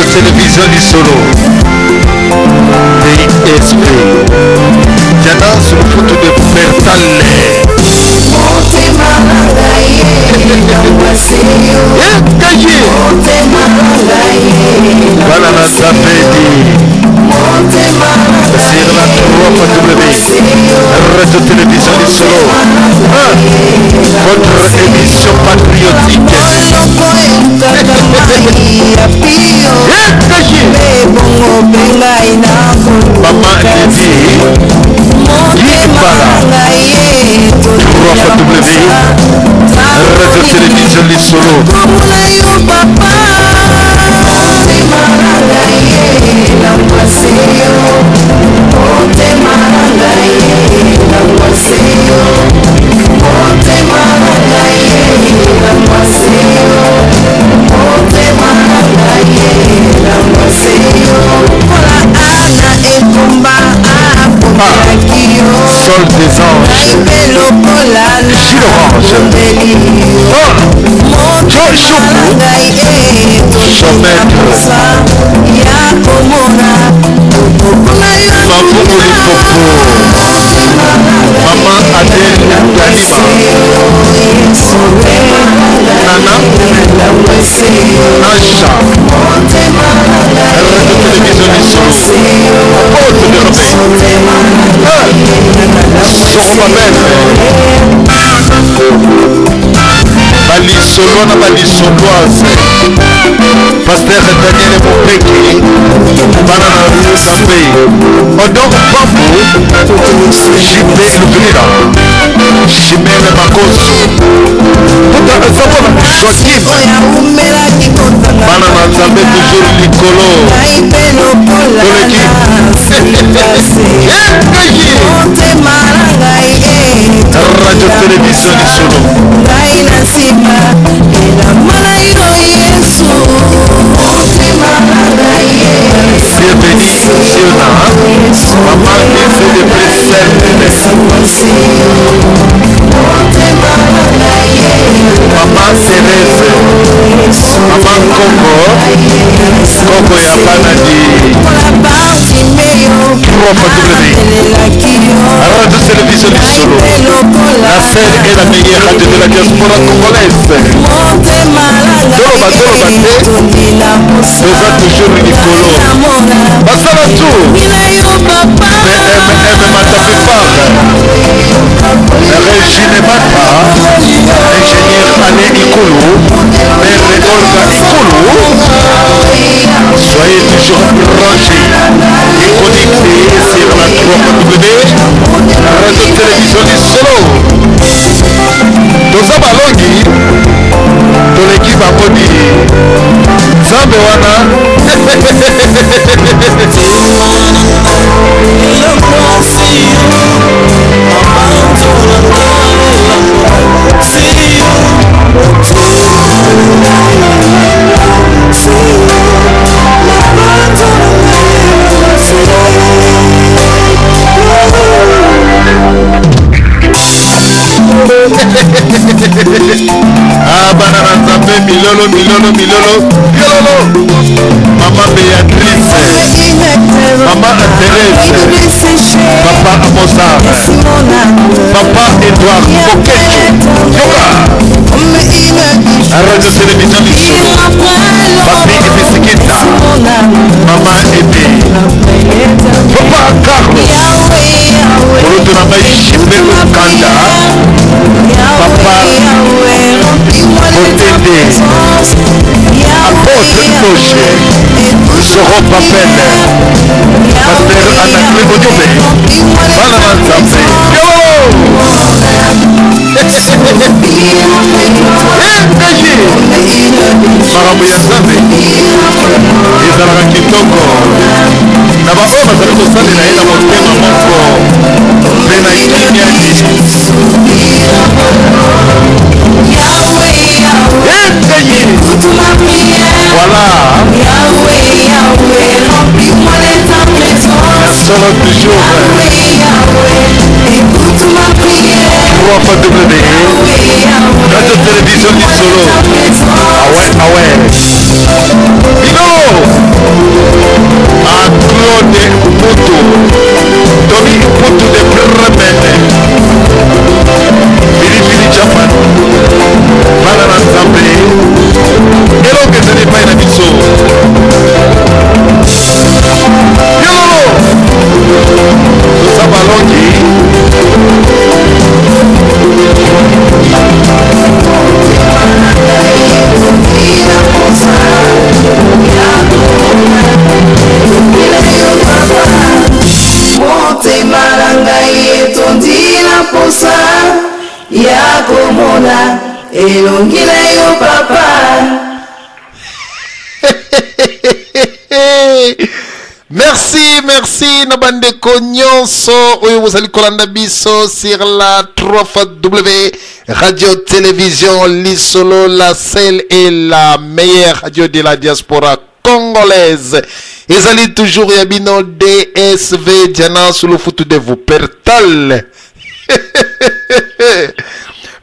Radio Télévision Lisolo DSP Diana Sulufutu de Bertale. Motema na ngai Kaji motema na ngai Bana na Nzambe di motema na sur la 3 W Radio Télévision Lisolo. Votre émission patriotique. Moloko elukaka mai ya pio Kaji ebongo mpe ngai Maman nakoluka Lydie motema na ngai 3 W Radio Télévision Lisolo. Komona yo papa motema na ngai elangwase yo motema na ngai elangwase yo motema na ngai elangwase yo motema na ngai elangwase yo lokola ana ekomba abondelaki yo Sol des anges. Ngai mpe lokola Jus d'orange. nabondeli yo Oh, Joe Choukou. Jean-Maître. Ya komona okokona yo. Mavungu Lipopo. Maman Adèle Dalima. Nana Nacha. Radio Télévision Lisolo. Apôtre de Robert. Zorobabel. Balisolo na balisoloise. Pasteur Daniel Mopeki. Bana na Nzambe. Odon Pambu. JP Lupilila. Chimene Makoso. Tuta Zabona Joaquim. Oyo awumelaki kotanga Bana na Nzambe toujours likolo. Ngai mpe lokola Toleki. nasikase Engaji. Motema na ngai Radio Télévision Lisolo. Ngai na nsima elamba na yo Yesu motema na ngai. Bienvenue Siona. Maman Lise de Bruxelles. Maman Thérèse. Maman Koko. Koko ya bana di 3 W. Radio Télévision Lisolo. La seule et la meilleure radio de la diaspora congolaise. Toloba toloba te. Toza toujours likolo. Basala tout. PMM Matapepar. Régine Mata. Ingénieur Alain Ikulu. Mère Olga Ikulu. Soyez toujours branchés et connectés sur la 3 W Radio Télévision Lisolo. Toza balongi toleki bango di Nzambe wana. Ah, bana na Nzambe, milolo milolo milolo milolo. Mama Béatrice, Mama Thérèse, Papa Amosar, Papa Edouard Bokecho Yoka. Radio Télévision Lisolo. Papi Ebisikita, Mama Ebe, Papa Carlos Koloto na ngai Jipe Okanda, Papa Botende, Apôtre Loge Zoro Papel, Pasteur Anaclé Odiobe. Bana na Nzambe yo. Engaji makambo ya Nzambe ezalaka kitoko na baoyo bazali kosalela ye na motema moko mpe na kimia di. Engaji voilà ya solo toujours 3 fois W Radio Télévision Lisolo. Ah ouais, ah ouais. Bino. papa. Merci, merci na bandeko nyonso oyo bozali kolanda biso sur la 3 fois W radio télévision Lisolo, la seule et la meilleure radio de la diaspora congolaise. Ezali toujours ya bino DSV Diana sous le foutu de vous pertal.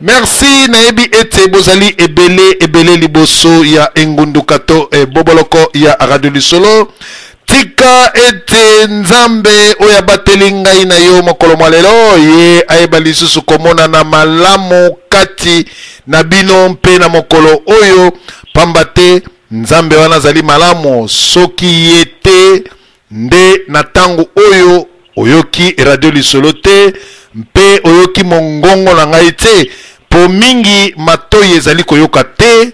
Merci nayebi ete bozali ebele ebele liboso ya engunduka to eh, boboloko ya radio lisolo. Tika ete Nzambe oyo abateli ngai na yo mokolo mwa lelo ye ayeba lisusu komonana malamu kati na bino mpe na mokolo oyo, pamba te Nzambe wana azali malamu. Soki ye te nde na ntango oyo oyoki radio lisolo te mpe oyoki mongongo na ngai te, mpo mingi matoi ezali koyoka te,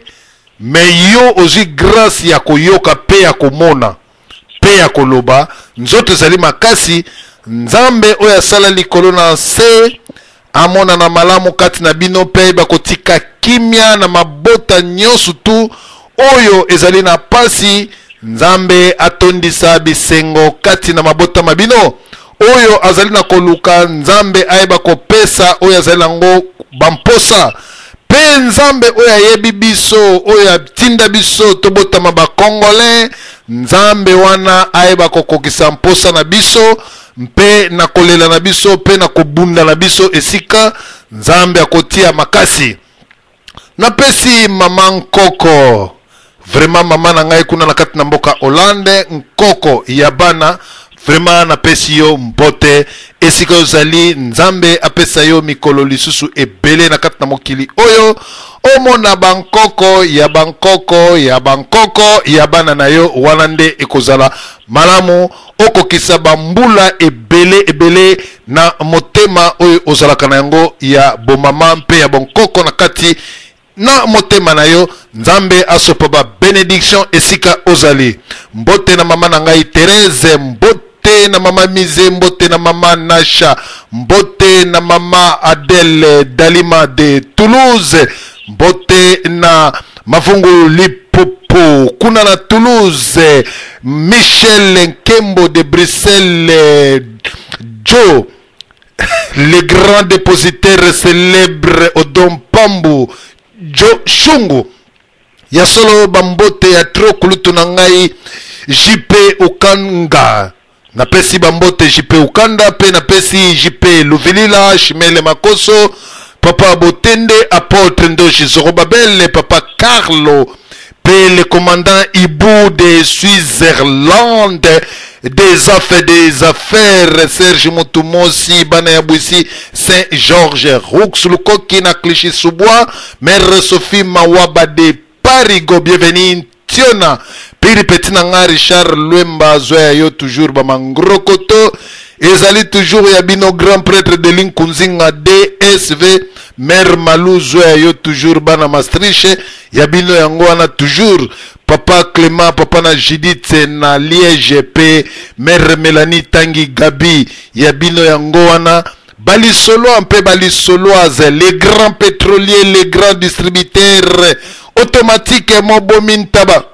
me yo ozwi grâce ya koyoka mpe ya komona mpe ya koloba. Nzoto ezali makasi. Nzambe oyo asala likolo na nse amonana malamu kati na bino mpe ayeba kotika kimia na mabota nyonso tu oyo ezali na pasi. Nzambe atondisa bisengo kati na mabota ma bino. Oyo azali na koluka Nzambe ayeba kopesa oyo azali nango bamposa. Mpe Nzambe oyo ayebi biso, oyo atinda biso tobotama ba Congolais, Nzambe wana ayeba kokokisa mposa na biso mpe na kolela na biso mpe na kobunda na biso esika Nzambe akotia makasi. Napesi mama Nkoko, vraiment mama na ngai kuna na kati na mboka Hollande, Nkoko ya bana, vraiment napesi yo mbote esika ozali. Nzambe apesa yo mikolo lisusu ebele na kati na mokili oyo, omona bankoko ya bankoko ya bankoko ya bana na yo. Wana nde ekozala malamu, okokisa bambula ebele ebele na motema oyo ozalaka na yango ya bomama mpe ya bonkoko na kati na motema na yo. Nzambe asopa ba benediction esika ozali. Mbote na mama na ngai Therese, mbote na mama Mise, mbote na mama Nasha, mbote na mama Adèle Dalima de Toulouse, mbote na Mavungu Lipopo kuna na Toulouse, Michel Nkembo de Bruxelles, Joe le grand dépositaire célèbre Odon Pambu, Joe Shungu. Ya solo bambote ya tro kulutu na ngai JP Okanga, napesi bambote JP Okanda mpe napesi JP Luvilila, Shimele Makoso, Papa Botende, Apôtre Ndoshi Zorobabel, Papa Carlo mpe le commandant Ibu de Switzerland, des affaires des affaires Serge Mutumosi, bana ya Bwisi Saint-Georges, Roux Lukoki na Clichy-sous-Bois, Mère Sophie Mawaba de Parigo, bienvenue Tiona, Piri Petit na nga Richard Lwemba, zwa ya yo toujours ba mangrokoto, ezali toujours ya bino grand prêtre de Linkunzinga DSV, Mère Malou, zwa ya yo toujours bana Maastricht, ya bino yango wana toujours Papa Clément, papa na Judith na Liège pe Mère Mélanie Tangi Gabi, ya bino yango wana balisolo mpe balisoloise, les grands pétroliers, les grands distributeurs automatiques mobomi ntaba.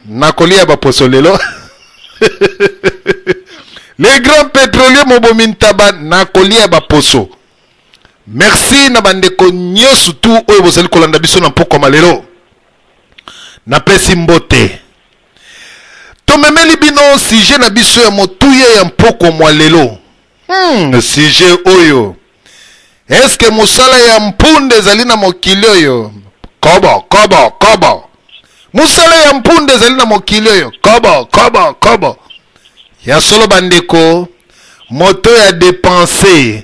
Nakolia baposo lelo. Les grands pétroliers mobomi ntaba, nakolia baposo. Merci na bandeko nyonso tu oyo bozali kolanda biso na mpokwa malelo. Napesi mbote. Tomemeli bino sujet na biso ya motuya ya mpokwa mwa lelo. Sujet oyo, eske mosala ya mpunda ezali na mokili oyo? Kobo kobo kobo. Mosala ya mpunda ezali na mokili oyo? Kobo kobo kobo. Ya solo bandeko, moto ya dépenser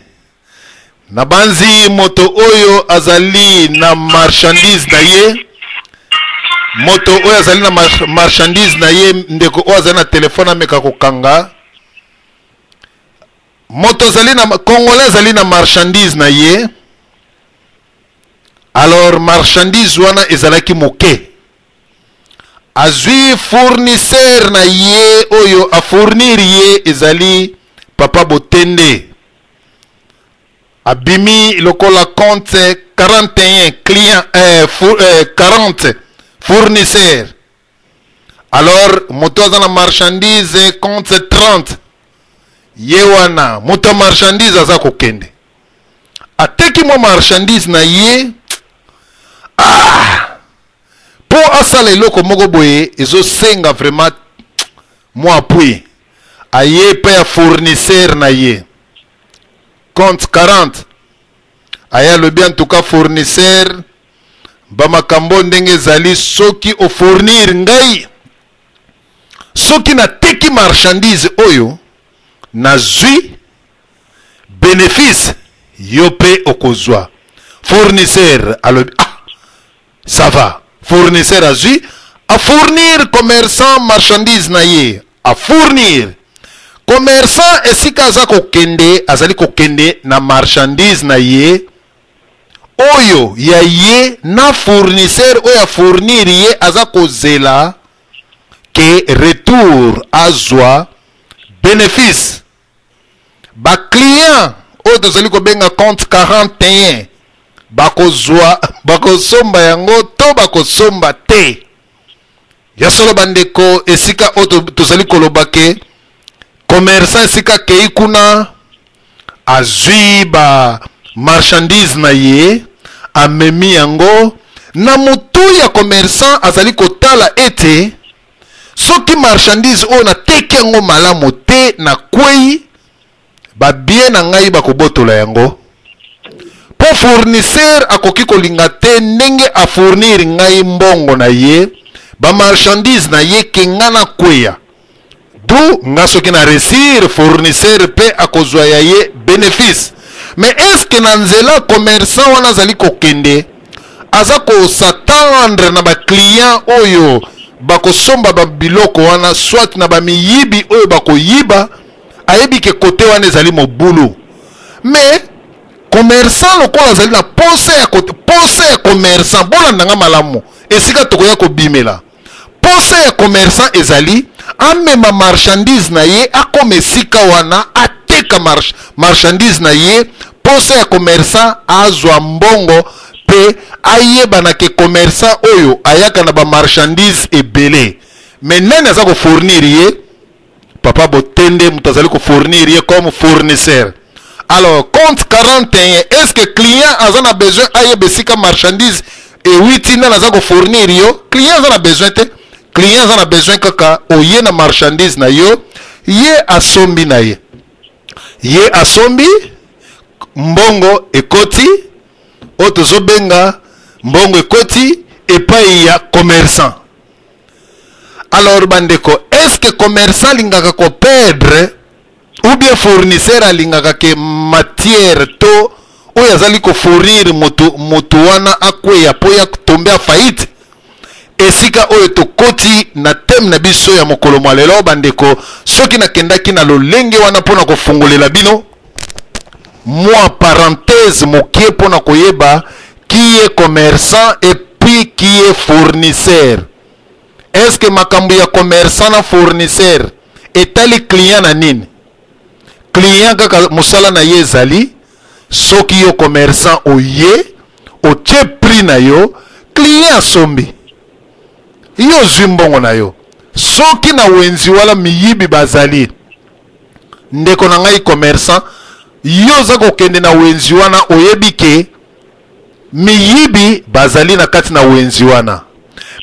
na banzi moto oyo azali na marchandise na ye, moto oyo azali na marchandise na ye, ndeko oyo azali na telefone ameka kokanga. Moto azali na Congolais azali na marchandise na ye. Alors marchandise wana ezalaki moke, azwi fournisseur na ye oyo afournir ye ezali Papa Botende, abimi lokola compte 41 client 40 fournisseur. Alors moto aza na marchandise compte 30, ye wana moto ya marchandise aza kokende, ateki mwa marchandise na ye, mpo asala eloko moko boye ezosenga vraiment mwa appui. Aye epai ya fournisseur na ye compte 40, aye alobi: "En tout cas fournisseur, bamakambo ndenge ezali, soki ofournir ngai, soki nateki marchandise oyo, nazwi bénéfice, yo mpe okozwa." Fournisseur alobi: "Ah, ça va." Fournisseur azwi, afournir commerçant marchandise na ye, afournir commerçant. Esika aza kokende, azali kokende na marchandise na ye oyo ya ye na fournisseur oyo afournir ye. Aza kozela ke retour azwa bénéfice. Baclient oyo tozali kobenga compte 41 bakozwa, bakosomba yango to bakosomba te? Ya solo bandeko, esika oyo tozali koloba ke commerçant esika akei kuna, azwi ba marchandise na ye, amemi yango na motu ya commerçant, azali kotala ete soki marchandise oyo nateki yango malamu te, nakwei, babien na ngai bakobotola yango, mpo fournisseur akoki kolinga te ndenge afournir ngai mbongo na ye, bamarchandise na ye, ke nga nakweya du nga. Soki na réussir, fournisseur mpe akozwa ya ye bénéfice. Mais est-ce na nzela commerçant wana azali kokende, aza kos'attendre na baclient oyo bakosomba babiloko wana, soit na bamiyibi oyo bakoyiba? Ayebi ke kote wana ezali mobulu. Mais commerçant lokola azali na posa ya commerçant, bolandanga malamu esika tokoya kobimela, posa ya commerçant ezali amema marchandise na ye, akoma esika wana, ateka marchandise na ye. Posa ya commerçant azwa mbongo mpe ayebana ke commerçant oyo ayaka na bamarchandise ebele. Mais nani aza kofournir ye? Papa Botende moto azali kofournir ye comme fournisseur. Alors compte 41, est ce que client aza na besoin ayeba esika marchandise ewiti, nani aza kofournir yo? Client aza na besoin te. Client aza na besoin kaka oye na marchandise na yo, ye asombi na ye, ye asombi, mbongo ekoti. Oyo tozobenga mbongo ekoti epai ya commerçant. Alors bandeko, est ce que commerçant alingaka koperdre ou bien fournisseur alingaka ke matière to oyo azali kofournir moto wana akweya mpo ya tombe ya faillite? Esika oyo tokoti na thème na biso ya mokolo mwa lelo bandeko, soki nakendaki na lolenge wana mpona kofungolela bino mwa parenthèse mokie mpona koyeba qui est commerçant et puis qui est fournisseur. Est ce que makambo ya commerçant na fournisseur etali client na nini? Client kaka mosala na ye ezali soki yo commerçant oye, otie prix na yo, client asombi, yo ozwi mbongo na yo. Soki na wenzi wala miyibi bazali, ndeko na ngai commerçant, yo oza kokende na wenzi wana, oyebi ke miyibi bazali na kati na wenzi wana,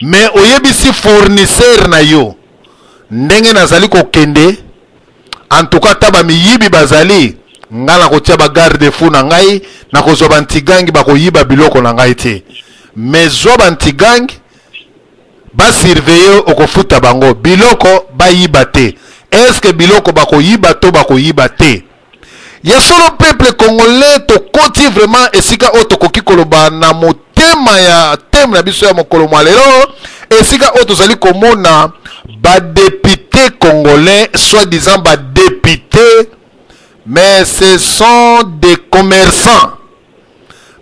mais oyebisi fournisseur na yo: "Ndenge nazali kokende, en tout cas ata bamiyibi bazali, ngai nakotia bagarde-fous na ngai, nakozwa bantigangi, bakoyiba biloko na ngai te. Mais zwa bantigangi basurveiller, okofuta bango, biloko bayiba te." Est-ce biloko bakoyiba to bakoyiba te? Ya solo peuple congolais, tokoti vraiment esika oyo tokoki koloba na motema ya thème na biso ya mokolo mwa lelo, esika oyo tozali komona badéputé congolais, soi-disant badéputé, mais ce sont des commerçants.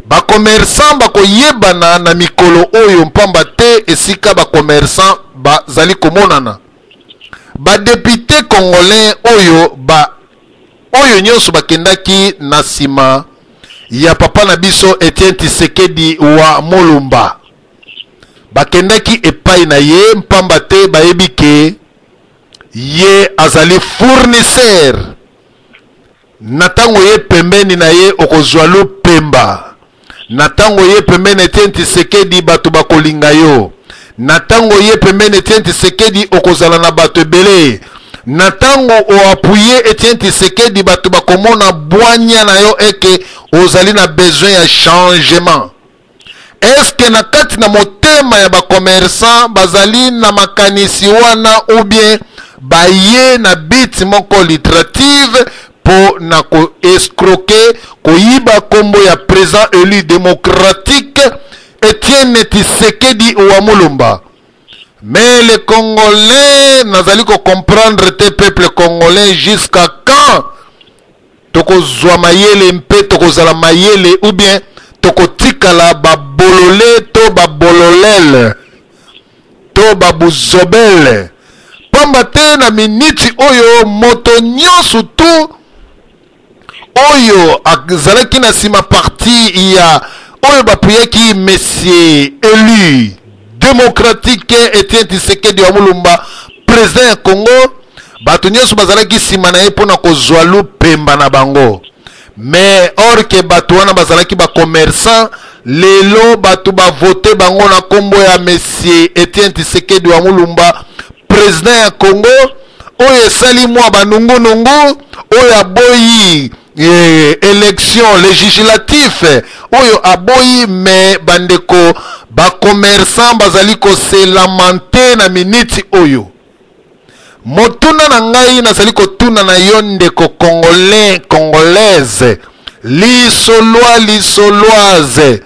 Bacommerçant bakoyebana na mikolo oyo mpamba te esika bacommerçant bazali komonana. Badéputé congolais oyo ba oyo nyonso bakendaki na nsima ya papa na biso Etienne Tshisekedi wa Mulumba. Bakendaki epai na ye mpamba te bayebi ke ye azali fournisseur. Na ntango ye pembeni na ye okozwa lupemba. Na ntango ye pembeni Etienne Tshisekedi bato bakolinga yo. Na ntango ye pembeni Etienne Tshisekedi okozala na bato ebele. Na ntango oapuye Etienne Tshisekedi bato bakomona bwanya na yo eke ozali na besoin ya changement. Est-ce que na kati na motema ya ba commerçants bazali na makanisi wana ou bien baye na but moko lucrative po na ko escroquer, koyiba kombo ya president elu democratique Etienne Tshisekedi wa Mulumba? Mais les Congolais nazali ko comprendre te, peuple congolais, jusqu'à quand tokozwa mayele mpe tokozala mayele ou bien tokotikala babolole to babololele to babuzobele? Pamba te na miniti oyo moto nyonso tu oyo azalaki na nsima parti ya oyo bapuyaki monsieur élu démocratique Etienne Tshisekedi wa Mulumba, président ya Congo, bato nyonso bazalaki nsima na ye mpona kozwa lupemba na bango. Mais or ke bato wana bazalaki ba commerçant, lelo bato bavote bango na kombo ya monsieur Etienne Tshisekedi wa Mulumba, président ya Congo, oyo esali mwa banungunungu, oyo aboyi élection législatif oyo aboyi. Me bandeko bacommerçant bazali kose lamenter na miniti oyo. Motuna na ngai nazali kotuna na yo, ndeko congolais, congolaise, lisolois, lisoloise,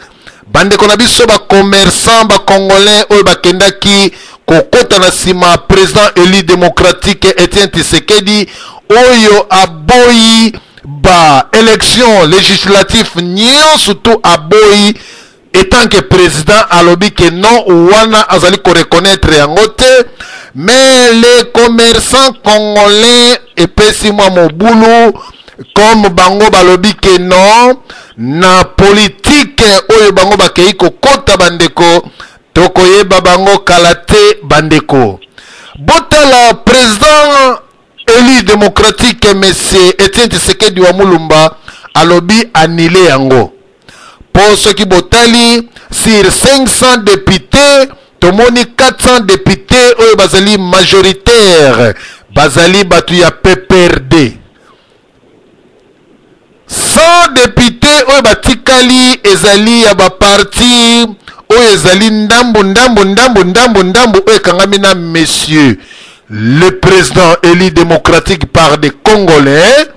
bandeko na biso bacommerçant bacongolais oyo bakendaki kokota na nsima président élu démocratique Etienne Tshisekedi, oyo aboyi ba élection législatif nyonso tu, aboyi etant que président, alobi ke non, wana azali koreconnaître yango te. Mais les commerçants congolais epesi mwa mobulu, comme bango balobi ke non na politike oyo bango bakei kokota. Bandeko, tokoyeba bango kala te. Bandeko, botala président élu démocratique monsieur Etienne Tshisekedi wa Mulumba alobi annule yango, mpo soki botali sur 500 députés, tomoni 400 députés oyo bazali majoritaire bazali bato ya PPRD, 100 députés oyo batikali ezali ya baparti oyo ezali ndambu ndambu ndambu ndambu ndambu oyo ekangami na monsieur le président élu démocratique par des Congolais.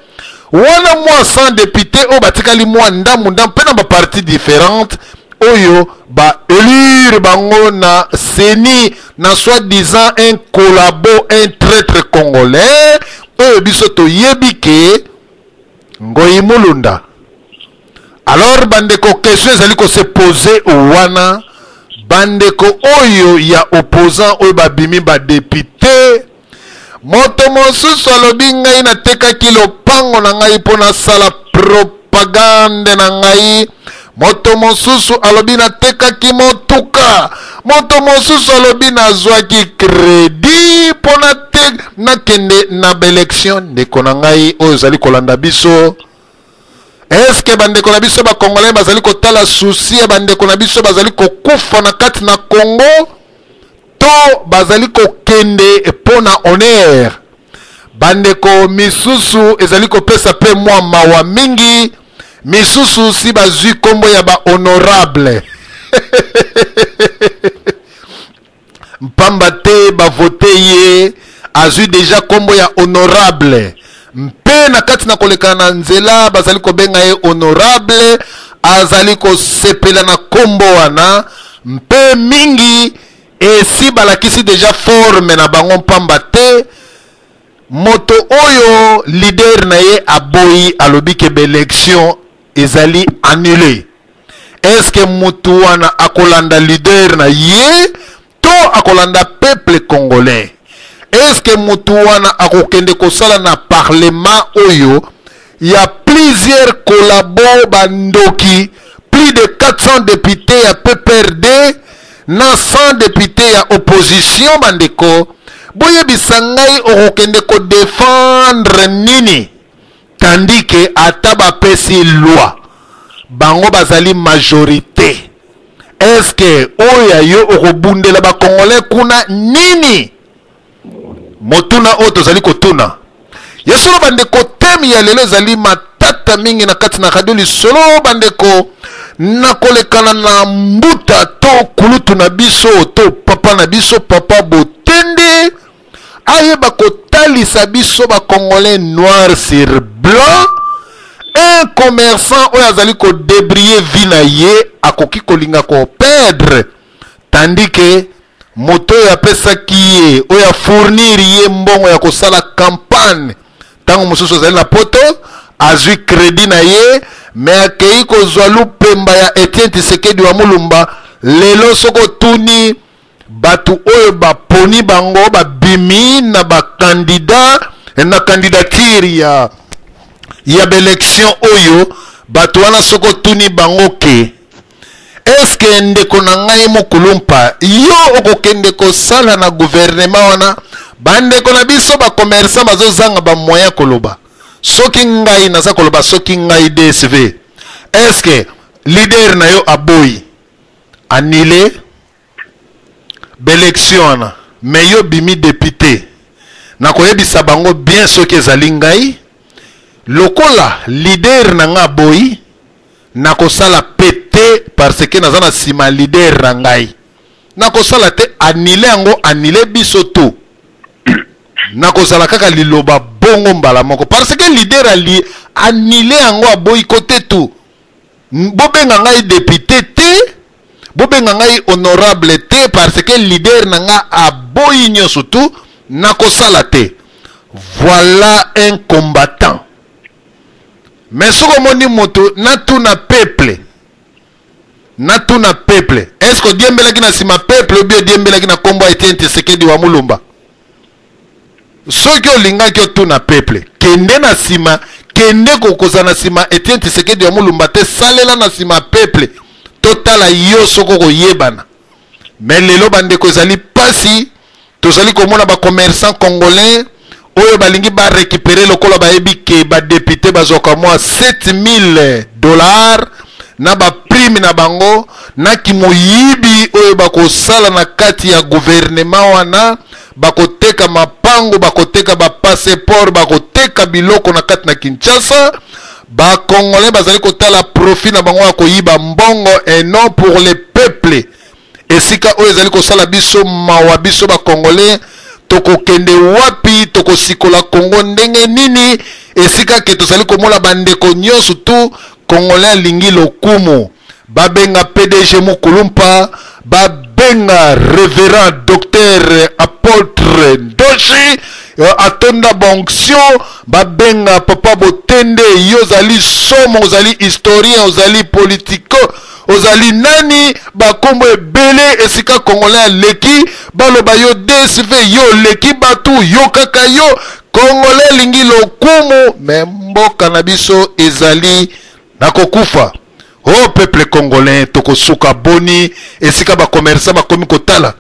Wana mwa 100 députés oyo batikali mwa ndambu ndambu mpe na baparti différente oyo baélire bango na CENI na soi-disant un collabo, un traître congolais oyo biso toyebi ke Ngoyi Mulunda. Alors bandeko, question ezali kose poser wana: bandeko oyo ya opposant oyo babimi badéputé, moto mosusu alobi ngai natekaki lopango na ngai mpo nasala propagande na ngai, moto mosusu alobi natekaki motuka, moto mosusu alobi nazwaki crédit mpo nate nakende na baélection. Ndeko na ngai oyo ozali kolanda biso, eske bandeko na biso bacongolais bazali kotala souci ya bandeko na biso bazali kokufa na kati na Congo, to bazali kokende mpo na honneur? Bandeko misusu ezali kopesa mpe mwa mawa mingi. Misusu si bazwi nkombo ya bahonorable mpamba te bavote ye, azwi déjà nkombo ya honorable, mpe na kati na koleka na nzela bazali kobenga ye honorable, azali kosepela na nkombo wana. Mpe mingi esi balakisi déjà forme na bango, mpamba te moto oyo leader na ye aboyi, alobi ke baélection ezali annulé, est-ce motu wana akolanda leader na ye to akolanda peuple congolais? Est-ce motu wana akokende kosala na parlement oyo ya plus Plusieurs collabos ba ndoki, plus de 400 deputes ya PPRD na 100 deputes ya opposition. Bandeko, boyebisa ngai, okokende ko defendre nini tandis que ata bapesi loi, bango bazali majorité? Est-ce que oyo ya yo okobundela bacongolais kuna nini? Motuna oyo tozali kotuna ya solo, bandeko. Thème ya lelo ezali matata mingi na kati na Radio Lisolo. Bandeko, nakolekana na mbuta to kulutu na biso to papa na biso, papa Botende, ayeba kotalisa biso bacongolais noir sur blanc. Un commerçant oyo azali kodébrouiller vie na ye akoki kolinga koperdre, tandis que moto oyo apesaki ye, oyo afournir ye mbongo ya kosala campagne, ntango mosusu azali na poto, azwi crédit na ye, me akei kozwa lupemba ya Etienne Tshisekedi wa Mulumba. Lelo soki otuni bato oyo baponi bango, babimi na bacandidat na candidature ya baélection oyo, bato wana soki otuni bango ke eske ndeko na ngai mokulumpa, yo okokende kosala na gouvernement wana, bandeko na biso bacommerçant bazozanga bamoyen koloba. Soki ngai naza koloba, soki ngai DSV, eske leader na yo aboyi annuler baélection wana, me yo bimi député, nakoyebisa bango bien, soki ezali ngai, lokola leader na nga aboyi, nakosala pe te, parce que naza na nsima leader na ngai, nakosala te. Annuler yango, annuler biso tu, nakozala kaka liloba bongo mbala moko, parce que leader ali annuler yango, aboyi kote tu. Bobenga ngai député te, bobenga ngai honorable te, parce que leader na nga aboyi nyonso tu, nakosala te. Voilà un combattant. Mais soki omoni moto, natuna peuple, natuna peuple, est ce que odiembelaki na nsima peuple obi odiembelaki na nkombo ya Etienne Tshisekedi wa Mulumba? Soki olingaki otuna peuple, kende na nsima, kende kokozala na nsima Etienne Tshisekedi wa Mulumba te, salela na nsima peuple, totala yo soki okoyebana. Me lelo, bandeko, ezali mpasi. Tozali komona bacommerçant congolais oyo balingi barécupérer, lokola bayebi ke badéputé bazwaka mwa 7000 $ na baprime na bango, na kimoyibi oyo bakosala na kati ya gouvernement wana, bakoteka mapango, bakoteka bapasseport, bakoteka biloko na kati na Kinshasa. Bacongolais bazali kotala profit na bango ya koyiba mbongo et non pour le peuple. Esika oyo ezali kosala biso mawa, biso bacongolais, tokokende wapi? Tokosikola Kongo ndenge nini, esika ke tozali komona bandeko nyonso tu, congolais alingi lokumu? Babenga PDG Mukulumpa, babenga révérend docteur apôtre Ndoshi, atonda bonction, babenga papa Botende, yo ozali somo, ozali historien, ozali politico, ozali nani, bakombo ebele. Esika congolais aleki, baloba yo DSV, yo oleki bato, yo kaka yo. Congolais elingi lokumu, me mboka na biso ezali na kokufa. O peuple congolais, tokosuka boni, esika bacommerçant bakomi kotala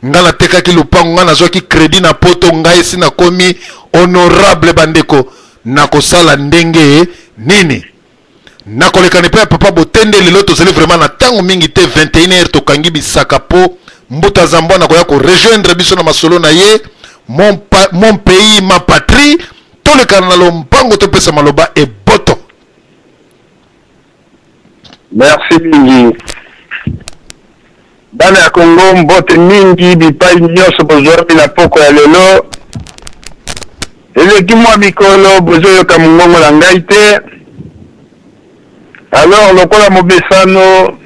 ngai natekaki lupango, ngai nazwaki crédit na poto, ngai esi nakomi honorable, bandeko, nakosala ndenge nini? Nakolekana epai ya papa Botende. Lelo tozali vraiment na ntango mingi te, 21 heure tokangi bisaka, mpo mbuta Zambwa nakoya korejoindre biso na masolo na ye, mon pays ma patrie. Tolekana na lompango, topesa maloba eboto. Merci mingi. Bana ya Kongo, mbote mingi bipai nyonso bozwami na poko ya lelo. Eleki mwa mikolo bozoyoka mongongo na ngai te. Alors, lokola mobesano,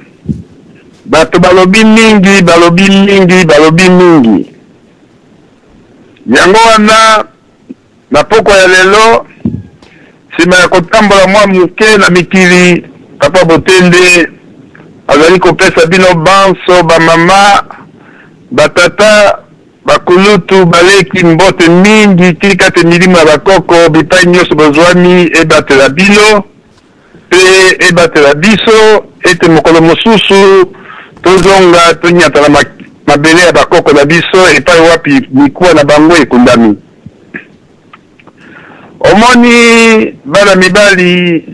bato balobi mingi, balobi mingi, balobi mingi. Yango wana na poko ya lelo, nsima ya kotambola mwa moke na mikili, papa Botende azali kopesa bino banso, bamama, batata. Bakulutu, baleki, mbote mingi. Tika te milimo ya bakoko bipai nyonso bozwami ebatela bino mpe ebatela biso ete mokolo mosusu tozonga tonyata na mabele ya bakoko na biso epai wapi mikuwa na bango ekundami. Omoni bana mibali,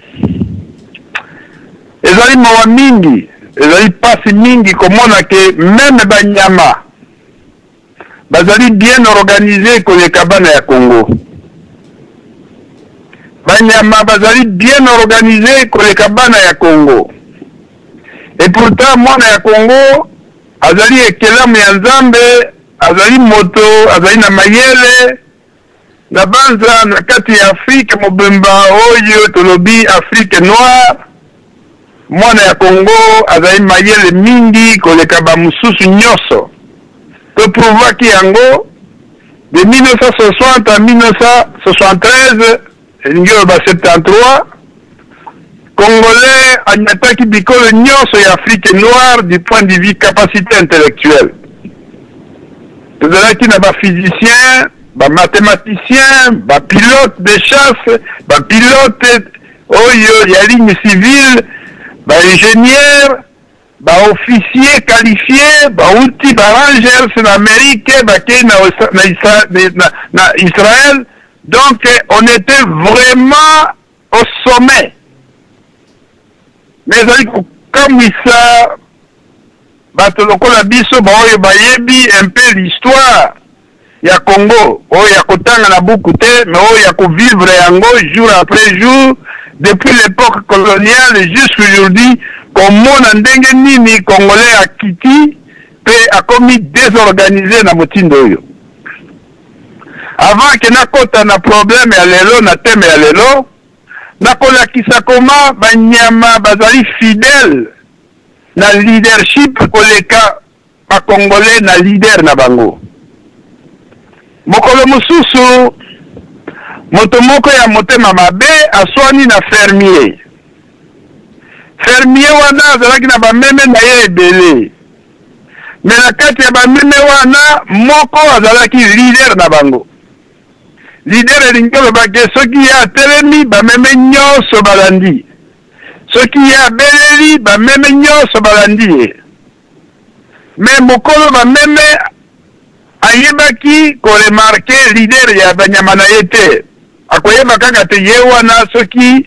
ezali mawa mingi, ezali pasi mingi komona ke meme banyama bazali bien organise koleka bana ya Congo. Banyama bazali bien organise koleka bana ya Congo. Et pourtant mwana ya Congo azali ekelamu ya Nzambe, azali moto, azali na mayele. Na banza na kati ya Afrique mobimba oyo tolobi Afrique noire, mwana ya Congo azali mayele mingi koleka ba mosusu nyoso. To prouvaki yango de 1960 à 1973, elingi oloba 73, Congolais anyataki bikolo nyoso ya Afrique noire du point de vue capacité intellectuelle. Tozalaki na ba physiciens, ba mathématiciens, ba pilotes de chasse, ba pilotes oyo ya ligne civile, ba ingénieurs, ba officiers qualifiés, bauti ba Rangers na Amérique, bakei na Israël. Donc on était vraiment au sommet. Mais ezali kokamwisa bato lokola biso baoyo bayebi un peu l'histoire ya Congo, oyo ya kotanga na buku te, mais oyo ya kovivre yango jour après jour depuis l'époque coloniale jusqu'aujourd'hui, komona ndenge nini Congolais akiti pe akomi désorganisé na motindo oyo. Avant ke nakota na problème ya lelo, na thème ya lelo, nakolakisa koma banyama bazali fidèle na leadership koleka ba Congolais na leader na bango. Mokolo mosusu moto moko ya motema mabe aswani na fermier. Fermier wana azalaki na bameme na ye ebele, me na kati ya bameme wana moko azalaki leader na bango. Leader elingi koloba ke soki ye atelemi, bameme nyonso balandi. Soki ye abeleli, bameme nyonso balandi ye. Me mokolo bameme ayebaki koremarke leader ya banyama na ye te. Akoyeba kaka te ye wana soki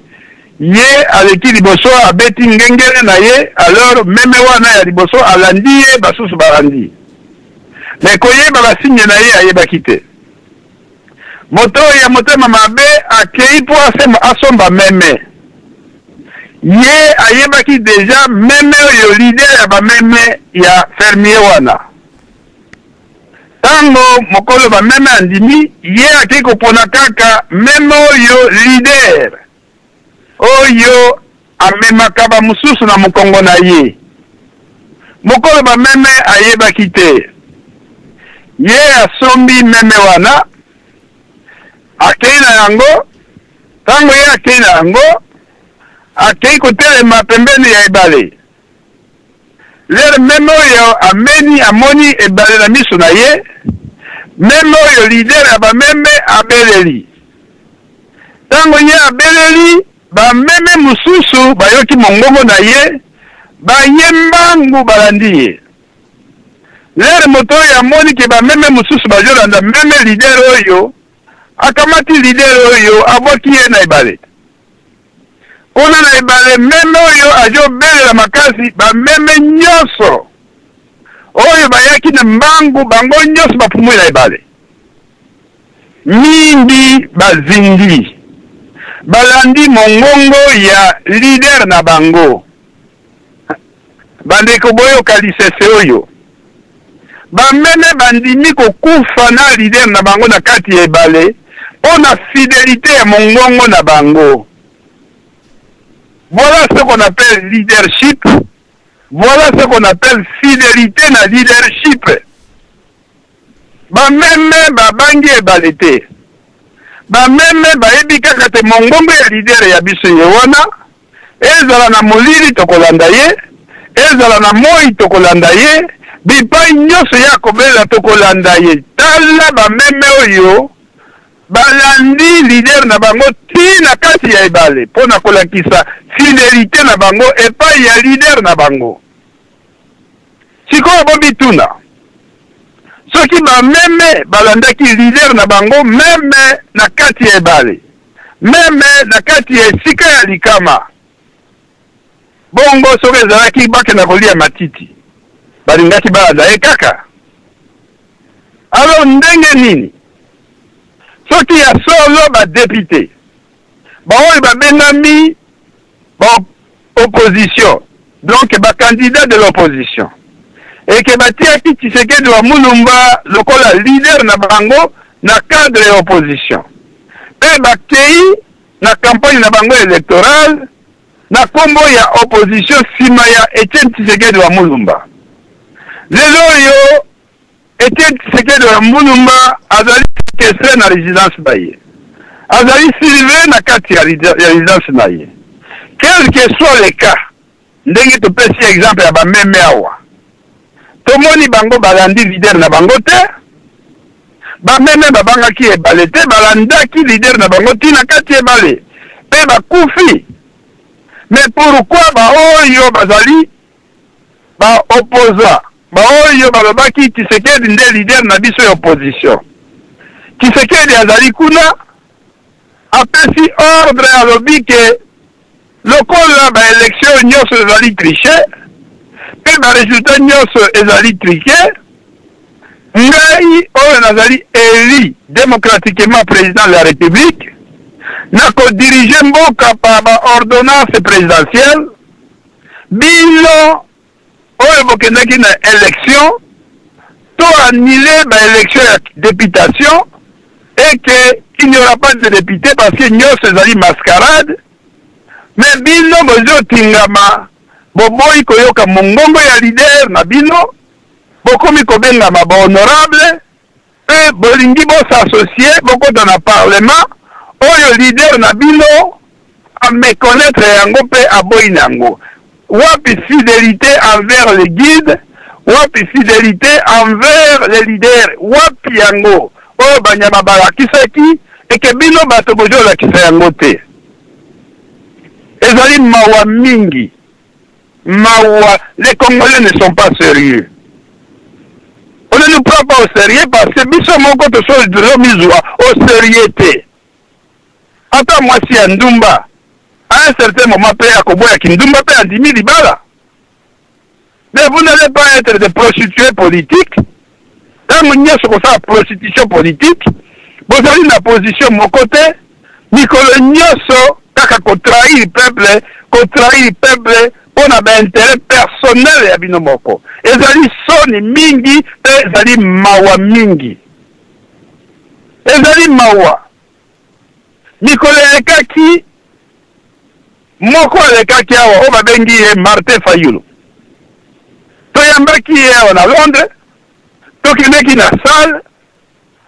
ye aleki liboso abeti ngengele na ye, alors meme wana ya liboso alandi ye, basusu balandi. Me koyeba basigne na ye ayebaki te. Moto oyo ya motema mabe akei mpo asomba meme. Ye ayebaki deja meme oyo leader ya bameme ya fermier wana. Tango mokolo bameme andimi, ye akei kopona kaka meme oyo leader oyo amemaka bamosusu na mokongo na ye. Mokolo bameme ayebaki te. Ye asombi meme wana, akei na yango. Tango ye akei na yango, akei kotelema pembeni ya ebale. Lere meme oyo ameni amoni ebale na miso na ye, meme oyo leader ya bameme abeleli. Tango ye abeleli, bameme mosusu bayoki mongongo na ye, baye mbangu balandi ye. Lere moto oyo amoni ke bameme mosusu bazolanda meme leader oyo, akamati leader oyo abwaki ye na ebale. Kuna na ebale, meme oyo azobelela makasi, bameme nyonso oyo bayaki na mbangu, bango nyonso bapumwi na ebale. Mingi bazindi, balandi mongongo ya leader na bango. Bandeko, boyoka lisese oyo. Bameme bandimi kokufa na leader na bango na kati ya ebale mpo na fidelite ya mongongo na bango. Voilà ce qu'on appelle leadership. Voilà ce qu'on appelle fidélité na leadership. Bameme babangi ebale te. Bameme bayebi kaka te mongongo ya leader ya biso ye wana. Ezala na molili tokolanda ye, ezala na moi tokolanda ye, bipai nyonso ye akobelela tokolanda ye. Tala bameme oyo balandi leader na bango ti na kati ya ebale mpo na kolakisa fidelite na bango epai ya leader na bango. Sikoyo bomituna, soki bameme balandaki leader na bango meme na kati ya ebale, meme na kati ya esika ya likama, bongo soki ezalaki bakenda kolia matiti, balingaki balanda ye kaka? Alors ndenge nini soki ya solo ba deputes baoyo babengami ba opposition, donc ba candidats de l'opposition, et que batiaki Tshisekedi wa Mulumba lokola leader na bango na cadre ya opposition, pe bakei na campagne na bango electorale na kombo ya opposition sima ya Etienne Tshisekedi wa Mulumba. Lelo oyo Etienne Tshisekedi wa Mulumba azali sequestre na residence na ye, azali surveille na kati ya residence na ye. Quel que soit le cas, ndenge topesi exemple ya ba meme awa, tomoni bango balandi leader na bango te, ba meme babangaki ebale te, balandaki leader na bango ti na kati ebale pe bakufi. Mais pourquoi ba oyo bazali ba opposants, ba oyo balobaki Tshisekedi nde leader na biso ya opposition, Tshisekedi azali kuna apesi ordre, alobi ke lokola ba elections nionso ezali triche pe ba resultats nionso ezali truque, ngai oyo nazali elu democratiquement president de la Republique, nako diriger mboka par ba ordonnances presidentielles. Bino oyo bokendaki na election, to annuler ba elections ya deputation et que il n'y aura pas de depute parce que nionso ezali mascarade, mais bino bozo tingama, boboyi koyoka mongongo ya leader na bino, bokomi kobengama ba honorable pe bolingi bo s'associer bokota na parlement oyo leader na bino a meconnaitre yango pe aboyi na yango. Wapi fidelite envers le guide? Wapi fidelite envers le leader? Wapi yango oyo banyama balakisaki et que bino bato bozolakisa yango te? Ezali mawa mingi. Mawa, les congolais ne sont pas serieux. On ne nous prend pas au serieux parce que biso moko tozo mizwa au serieux te. Ata mwasi ya ndumba à un certain moment pe akoboya kindumba pe andimi libala. Mais vous n'allez pas être des prostituées politiques. Tango nyonso kosala prostitution politique, bozali na position moko te, mikolo nyonso kaka ko trahir peuple, ko trahir peuple mpo na ba interet personnel ya bino moko. Ezali soni mingi mpe ezali mawa mingi. Ezali mawa. Mikolo elekaki, moko alekaki awa oyo babengi ye Martin Fayulu. Toyambaki ye awa na Londres, tokendeki na salle,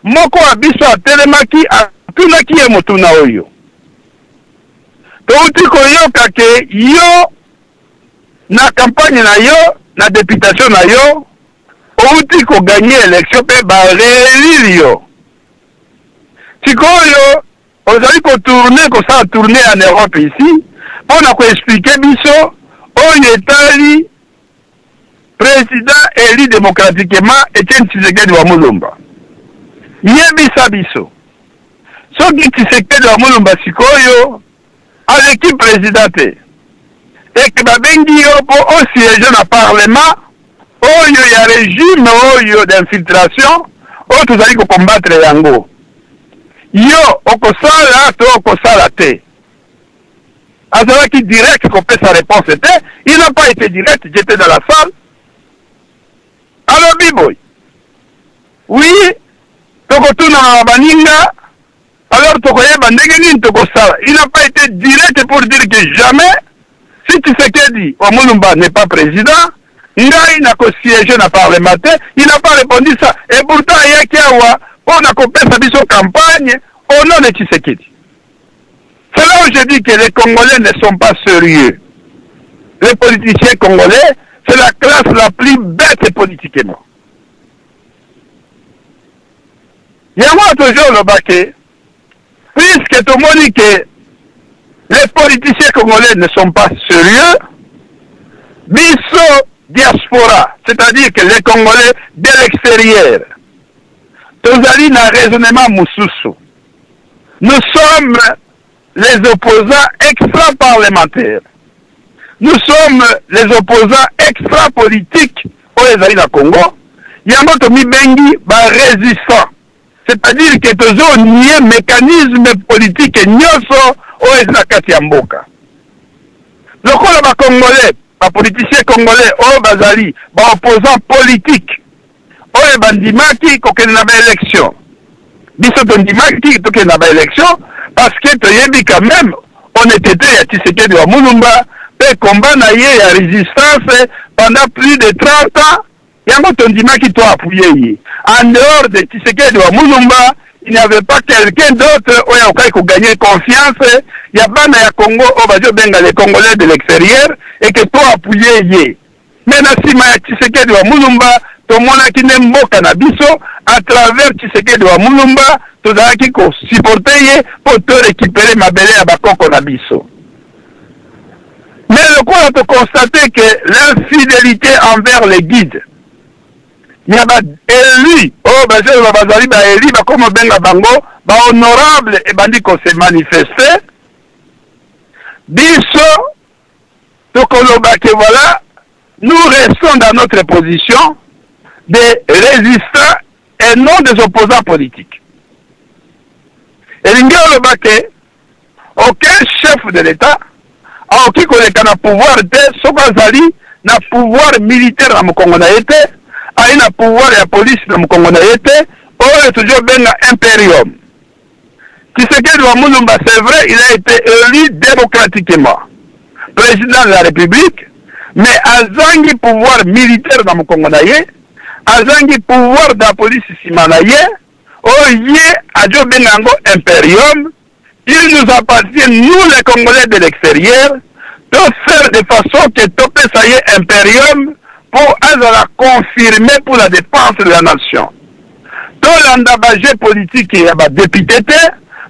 moko wa biso atelemaki atunaki ye motuna oyo, Touti koyoka ke yo na campagne na yo, na deputation na yo, outi ko gagner election pe ba reelire yo. Sikoyo ozali ko tourner, kosala tournee en Europe ici mpo na ko expliquer biso oyo etali president elu democratiquement Etienne Tshisekedi wa Mulumba. Yebisa biso soki Tshisekedi wa Mulumba sikoyo aleki president te et que babengi yo mpo o siéger na parlement oyo ya regime oyo d'infiltration oyo tozali ko combattre yango, yo okosala to okosala te? Azalaki direct kopesa reponse te, il n'a pas ete direct, j'etais dans la salle. Alobi boye, oui, tokotunana na baninga, alors tokoyeba ndenge nini tokosala. Il n'a pas ete direct pour dire que jamais, si Tshisekedi wa Mulumba n'est pas president, ngai nako siéger na parlement te. Il n'a pas répondu ça, et pourtant ayaki awa mpo na kopesa biso campagne au nom de Tshisekedi. C'est là où je dis que les Congolais ne sont pas sérieux. Les politiciens congolais, c'est la classe la plus bête politiquement. Yango wana tozo loba ke puisque tomoni ke les politiciens congolais ne sont pas serieux, biso diaspora, c'est-à-dire que les congolais de l'exterieur, tozali na raisonnement mosusu. Nous sommes les opposants extra-parlementaires. Nous sommes les opposants extra-politiques oyo ezali na Congo. Yango tomibengi ba résistants. C'est-à-dire que tozo nier mécanisme politique nyonso oyo eza na kati ya mboka. Lokola ba Congolais, ba politiciens congolais oyo bazali ba opposants politiques oyo bandimaki kokende na ba élection, biso tondimaki tokende na ba élection parce que toyebi quand même honnêteté ya Tshisekedi wa Mulumba mpe combat na ye ya résistance pendant plus de 30 ans. Yango tondimaki to appuyer ye. En dehors de Tshisekedi wa Mulumba, il n'y avait pas quelqu'un d'autre oyo akokaki kogagner confiance ya bana ya Congo oyo bazobenga les Congolais de l'extérieur et que to appuyer ye. Mais na nsima ya Tshisekedi wa Mulumba, tomonaki nde mboka na biso à travers Tshisekedi wa Mulumba, tozalaki kosupporter ye mpo to récupérer mabele ya bakoko na biso. Mais lokola toconstate que l'infidélité envers les guides ya ba élus oyo bazoloba bazali ba élus, bakoma obenga bango ba honorable, ebandi kose manifester, biso tokoloba que voilà, nous restons dans notre position des résistants et non des opposants politiques. Elingi oloba ke aucun chef de l'État akoki koleka na pouvoir te soki azali na pouvoir militaire na mokongo na ye te, ayi na pouvoir ya police na mokongo na ye te, oyo tozobenga imperium. Tshisekedi wa Mulumba, c'est vrai, il a été élu démocratiquement président de la République, mais azangi pouvoir militaire na mokongo na ye, azangi pouvoir de la police nsima na ye, oyo ye azobenga yango imperium. Il nous appartient, nous les Congolais de l'extérieur, de faire de façon que topesa ye imperium pour azala confirmé pour la défense de la nation. Tolanda ba jeu politique ya ba député te,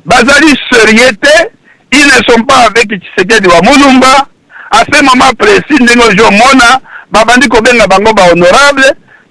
bazali sérieux te, ils ne sont pas avec Tshisekedi wa Mulumba. À ce moment précis, ndenge ozomona babandi kobenga bango ba honorable,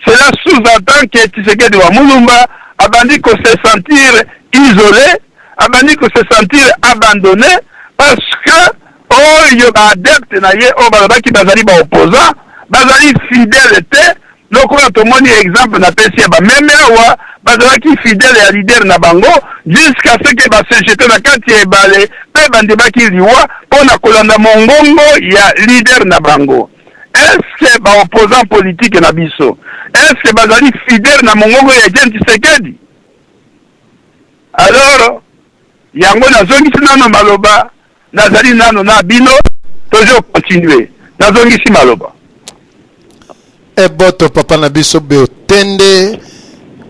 cela sous-entend que Tshisekedi wa Mulumba abandi ko se sentir isolé, abandi ko se sentir abandonné, parce que oyo ba adepte na ye oyo balobaki bazali ba opposant bazali fidèle te. Lokola tomoni exemple napesi ya bameme awa, bazalaki fidèle ya leader na bango jusqu'à ce que base jeter na kati ya ebale mpe bandimaki liwa mpo na kolanda mongongo ya leader na bango. Est-ce ba opposant politique na biso, est-ce bazali fidèle na mongongo ya Etienne Tshisekedi? Alors yango nazongisi nano maloba, nazali nano na bino, tozo continuer. Nazongisi maloba. Eboto papa na biso Botende,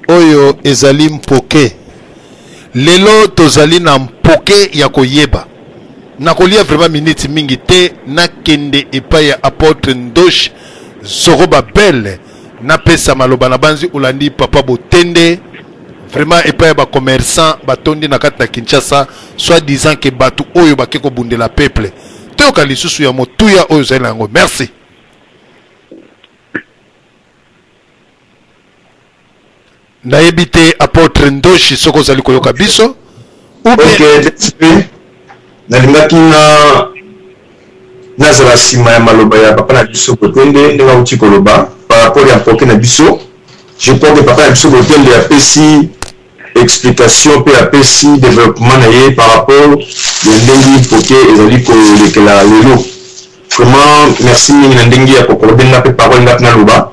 oyo ezali mpoke. Lelo tozali na mpoke ya koyeba. Nakolia vraiment minute mingi te, nakende epai ya apôtre Ndosh Zorobabel, napesa maloba na banzi olandi papa Botende. Vraiment epai ya ba commerçant batondi na kati na Kinshasa, soit disant que bato oyo bake kobundela peuple. Toyoka lisusu ya motuya oyo ozali na yango. Merci. Nayebi te apôtre Ndoshi soki ozali koyoka biso ou bien. Ok, nalingaki na nazala nsima ya maloba ya papa na biso Botende ndenge auti koloba par rapport ya mpoke na biso. Je crois que papa na biso Botende apesi explication mpe apesi développement na ye par rapport ya ndenge mpoke ezali kolekela lelo. Vraiment merci mingi na ndenge ya kokolobenga mpe parole nga mpe naloba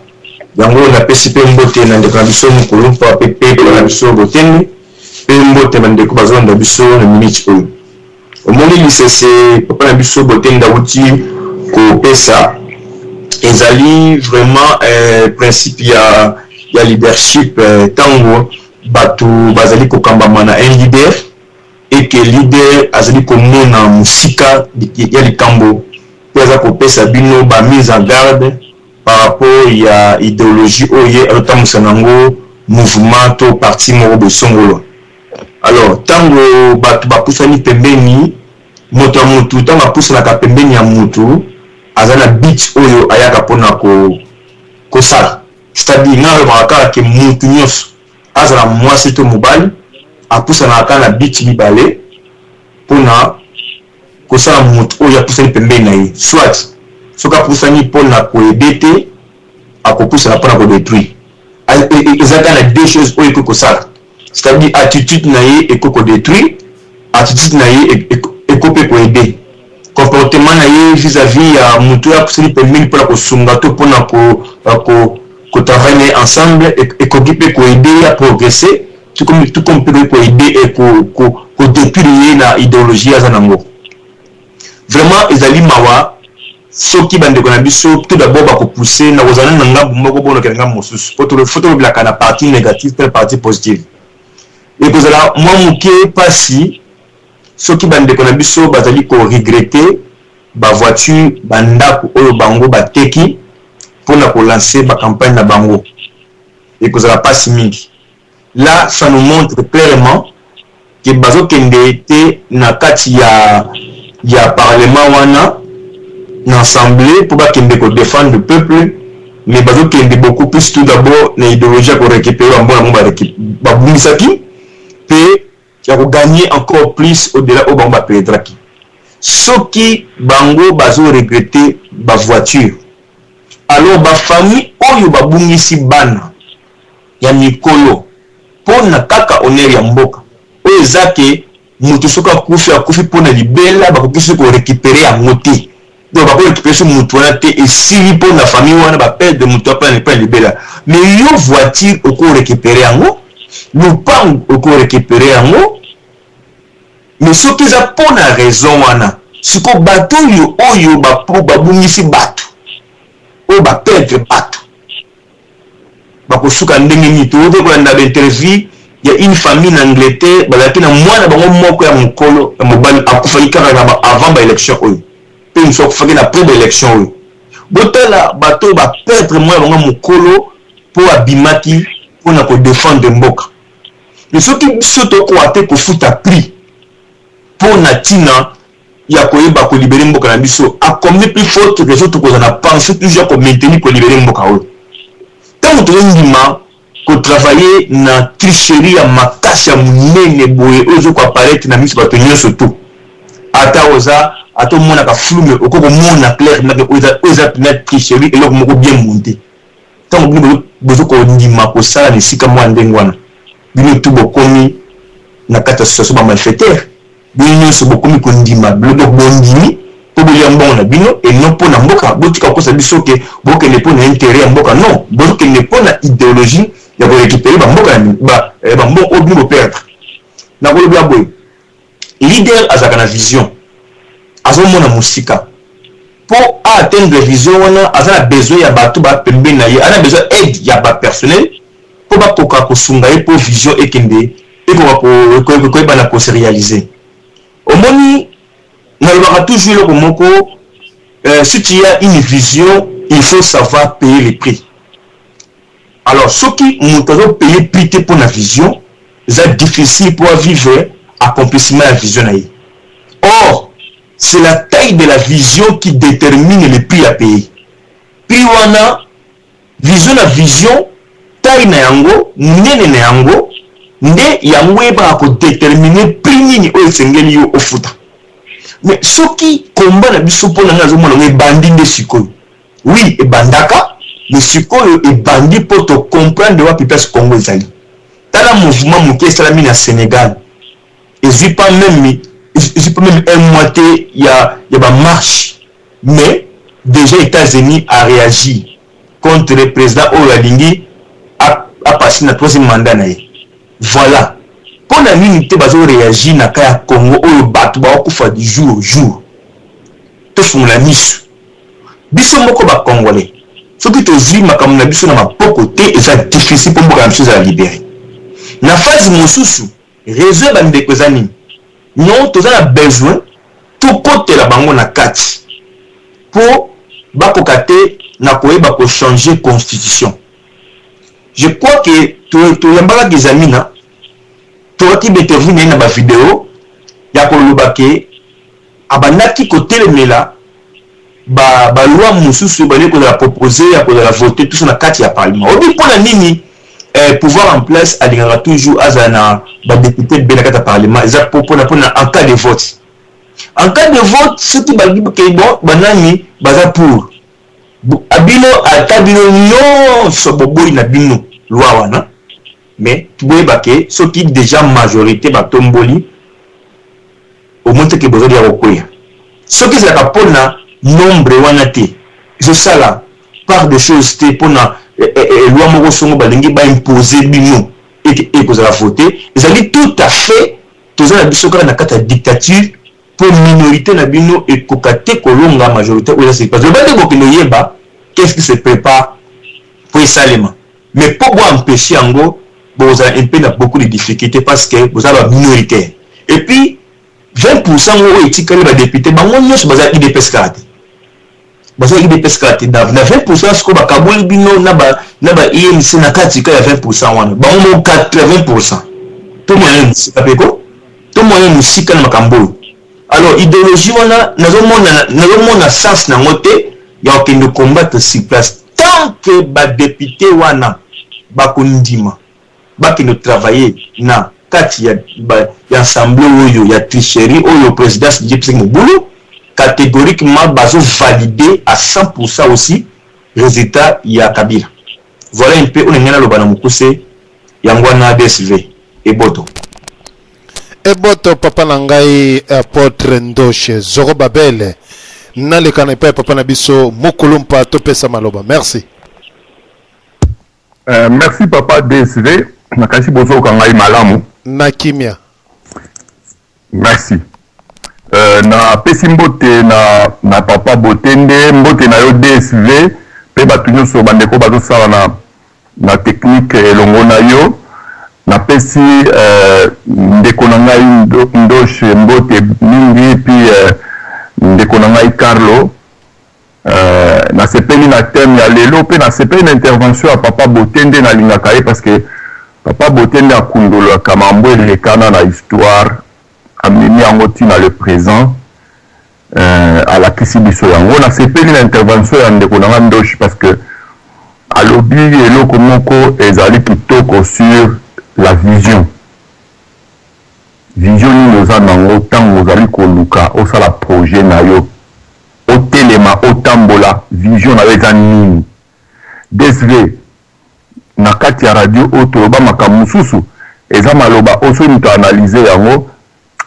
yango. Napesi mpe mbote na ndeko na biso mokolo mpo ape mpe na biso Botende, mpe mbote bandeko bazolanda biso na minute oyo. Omoni lisese papa na biso Botende awuti kopesa ezali vraiment principe ya leadership. Ntango bato bazali kokambama na un leader et que leader azali komona mosika ya likambo mpe aza kopesa bino ba mise en garde par rapport ya idéologie oyo ye azotambwisa nango. mouvement to parti moko boye songolo. Alors ntango bato bapusani pembeni, moto ya motu ntango apusanaka pembeni ya motu, aza na but oyo ayaka mpona kosala. C'est-à-dire, nga alobaka kaka ke motu nyonso, azala mwasi to mobali, apusanaka kaka na but mibale mpona kosala motu oyo apusani pembeni na ye. Soit soki apusani mpona koaider te, akopusana mpona kodétruire. Eza kaka na deux choses oyo ekoki kosala, c'est-à-dire attitude na ye ekoki kodétruire, attitude na ye ekoki mpe koaider. Comportement na ye vis-à-vis ya motu oyo apusani pembeni mpona kosunga to mpona kotravailler na ye ensemble, ekoki mpe koaider ye aprogresser, tout comme mpe koaider kodétruire ye na idéologie aza nango. Vraiment ezali mawa soki bandeko na biso tout d'abord bakopousse na kozala na ngambu moko, bonokela ngambu mosusu, po faut tolobelaka na partie négative mpe na partie positive. Ekozala mwa moke mpasi soki bandeko na biso bazali koregretter bavoiture, bandako oyo bango bateki mpona kolancer bacampagne na bango. Ekozala mpasi mingi. Là, ça nous montre clairement ke bazokende te na kati ya parlement wana, na assemblée, mpo bakende kodéfendre le peuple, mais bazokende beaucoup plus tout d'abord na idéologie ya korécupérer bambona bango babungisaki mpe ya kogagner encore plus au-delà oyo bango baperdraki. Soki bango bazoregretter bavoiture, alors bafamille oyo babungisi bana ya mikolo mpona kaka honneur ya mboka, oyo eza ke moto soki akufi, akufi mpona libela, bakoki soki korécupérer yango te. Donc bakorécupérer so motu wana te, esili mpona famille wana, baperdre motu mpona libela. Mais yo, voiture okorécupérer yango, lopango okorécupérer yango. Mais soki eza mpona raison wana, siko bato oyo babungisi bato, oyo baperdre bato, bakosuka ndenge nini? Tokoki kolanda bainterview ya une famille na Angleterre, bazalaki na mwana bango moko ya mokolo ya mobali, akufaki kaka na avant baélection oyo, mpe mosusu akufaki na après baélection oyo. Botala bato oyo baperdre mwana bango mokolo mpo abimaki mpona kodéfendre mboka. Mais soki biso tokoka te kofuta prix mpo na ntina ya koyeba kolibérer mboka na biso, à combien plus forte raison tokozala na pensée toujours ya komaintenir kolibérer mboka oyo, ntango tozondima kotravailler na tricherie ya makasi ya monene boye, oyo ezokoapparaître na miso bato nyonso to ata oza ata omonaka flou, mais okoki komona clair oyo eza mpena tricherie, eloko moko bien monté. Ntango bino bozokondima kosala na esika mwa ndenge wana, bino tu bokomi na kati ya association bamalfaiteur. Bino nyonso bokomi kondima biloko, bondimi mpo bolia mbongo na bino et non mpo na mboka. Botika kokosa biso ke bokende mpo na intérêt ya mboka. Non, bozokende mpo na idéologie ya korécupérer bamboka, bambongo oyo bino boperdre. Nakolobela boye: leader azalaka na vision, azomona mosika. Mpo aatteindre vision wana, aza na besoin ya bato bapembeni na ye, aza na besoin aide ya bapersonnel mpo bakoka kosunga ye mpo vision ekende, ekoka koyebana kose réaliser. Omoni, nalobaka toujours eloko moko: si tu as une vision, il faut savoir payer les prix. Alors soki moto azopaye prix te mpo na vision, eza difficile mpo avivre accomplissement ya vision na ye. Or c'est la taille de la vision qui détermine le prix à payer. Prix wana, vision na vision, taille na yango, monene na yango, nde yango eyebaka kodéterminer prix nini oyo esengeli yo ofuta. Mais soki komba na biso, mpo na ngai nazomona yango ebandi nde sikoyo. Oui, ebandaka, mais sikoyo ebandi mpo tocomprendre wapi place Congo ezali. Tala mouvement moke esalami na Sénégal, ezwi pas même un mois te ya bamarche, mais déjà États-Unis a réagi contre le président oyo alingi apasser na troisième mandat na ye. Voilà mpo na nini te bazoréagir na ka ya Congo oyo bato bakokufa du jour au jour. Tofungola miso, biso moko bacongolais. Soki tozwi makambo na biso na maboko te, eza difficile mpo mboka na biso ezala libéré. Na phase mosusu, réseau ya bandeko eza nini? Non, toza na besoin tokotela bango na kati mpo bakoka te na koyeba kochanger constitution. Je crois que Toyambaka Kizamina, toyaki ba interview na ye na ba video ya koloba ke abandaki kotelemela ba ba loi mosusu ebandaki kozala propose ya kozala vote tout ça na kati ya parlement. Oyebi mpo na nini eh, pouvoir en place alingaka toujours azala na ba député ebele na kati ya parlement? Eza mpo mpona mpona en cas de vote, en cas de vote, soki balobi ke bon, banani baza pour bino, ata bino nyonso boboyi na bino loi wana, mais boyeba ke soki déjà majorité batomboli, omoni te ke bozali ya kokweya. Soki ezalaka mpona nombre wana te, ezosala part de choses te mpona loi moko songo balingi baimpose bino ete ekozala vote. Ezali tout à fait, toza na biso kaka na kati ya dictature, mpo minorité na bino ekoka te kolonga majorité oyo eza sur place. Loba nde bokende oyeba qu'est-ce qui se prépare mpo esalema, mais mpo boempêche yango, bozala un peu na beaucoup de difficultés parce que boza ba minoritaire. Et puis 20 % ngo oyo etikali, badéputé bango nyonso baza UDPS kaka te, baza UDPS kaka te. Na 20 % sikoyo bakaboli bino na ba UNC na kati ka ya 20 % wana, bango moko 80 %. Tomona mosika mpe ko tomona mosika na makambo oyo. Alors idéologie wana, nazomona sens nango te ya kokende combattre sur place tant que badéputé wana bakondima bakende travailler na kati ya assemblée oyo ya tricherie, oyo présidence jepesaki mobulu. Catégoriquement bazovalider à 100 % aussi résultat ya Kabila. Voilà un peu oyo ngai naloba na mokuse. Yango wana, DSV eboto. Eboto, papa na ngai apôtre Ndoshe Zorobabele. Naleka na epai ya papa na biso Mokulumpa, topesa maloba. Merci. Merci papa DSV. Nakanisi bozoyoka ngai malamu. Na kimia. Merci. Napesi mbote na papa Botende, mbote na yo DSV, mpe bato nyonso, bandeko bazosala na technique elongo na yo. Napesi ndeko na ngai Ndoshe mbote mingi, puis ndeko na ngai Carlo. Nasepeli na thème ya lelo mpe nasepeli na intervention ya papa Botende. Nalingaka ye parce que papa Botende akundolaka mambo elekana na histoire, amemi yango ntina le présent, alakisi biso yango. Nasepeli na intervention ya ndeko na nga Ndoshi parce que alobi eloko moko ezali kitoko sur la vision. Vision nini oza nango ntango ozali koluka osala projet na yo, otelema, otambola? Vision na yo eza nini? DSV, na kati ya radio oyo toloba makambo mosusu, eza maloba oyo soki moto analyse yango,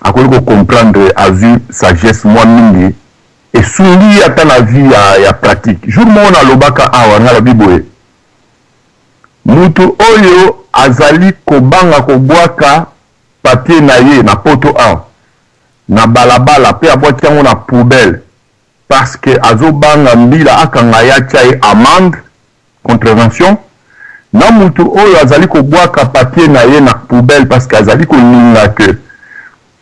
akoki kocomprendre, azwi sagesse mwa mingi, esungi ata na vie ya pratique. Jour moko nalobaka awa, ngai nalobi boye: mutu oyo azali kobanga kobwaka papier na ye na poto awa na balabala mpe abwaki yango na poubelle parce que azobanga mbila akanga ye, atia ye amende, contravention, na mutu oyo azali kobwaka papier na ye na poubelle parce que azali kolinga ke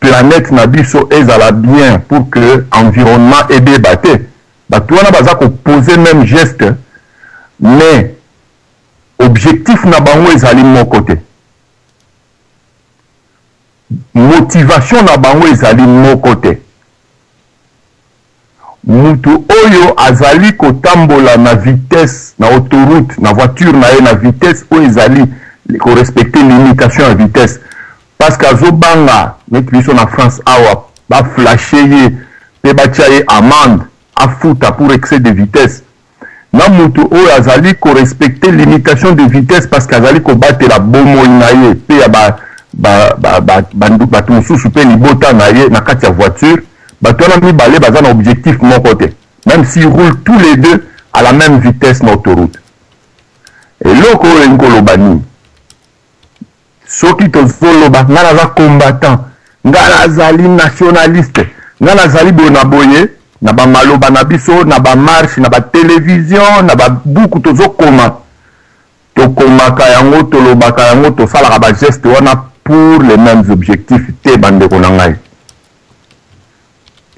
planète na biso ezala bien, pour que environnement ebeba te, bato wana baza koposer même geste, mais objectif na bango ezali moko te, motivation na bango ezali moko te. Mutu oyo azali kotambola na vitesse na autoroute na voiture na ye, na vitesse oyo ezali korespecte limitation ya vitesse, parce que azobanga neti biso na France awa baflashe ye mpe batia ye amende, afuta pour excès de vitesse, na mutu oyo azali korespecte limitation de vitesse parce que azali kobatela bomoi na ye mpe ya bato ba, ba, ba, bato mosusu mpe libota na ye na kati ya voiture, bato wana mibale baza na objectif moko te, même s'ils roulent tous les deux à la même vitesse na autoroute. Eloko oyo elingi koloba nini? Soki tozoloba ngai naza combattant, ngai nazali nationaliste, ngai nazali boye na boye, na bamaloba na biso, na bamarche, na batelevizio, na babuku tozokoma, tokomaka yango, tolobaka yango, tosalaka bageste wana pour les mêmes objectifs te, bandeko na ngai.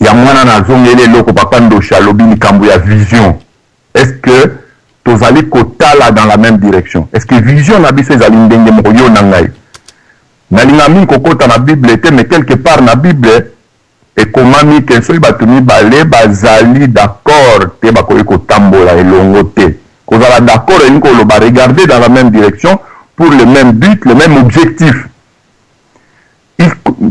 Yango wana nazongeli eloko papa Ndoshi alobi, likambo ya vision. Est ce que tozali kotala dans la même direction? Est ce que vision na biso ezali ndenge moko, yo na ngai? Nalinga mingi kokota na Bible te, mais quelque part na Bible ekomami ke soki bato mibale bazali d'accord te, bakoki kotambola elongo te. Kozala d'accord elingi koloba regarder dans la même direction, pour le même but, le même objectif.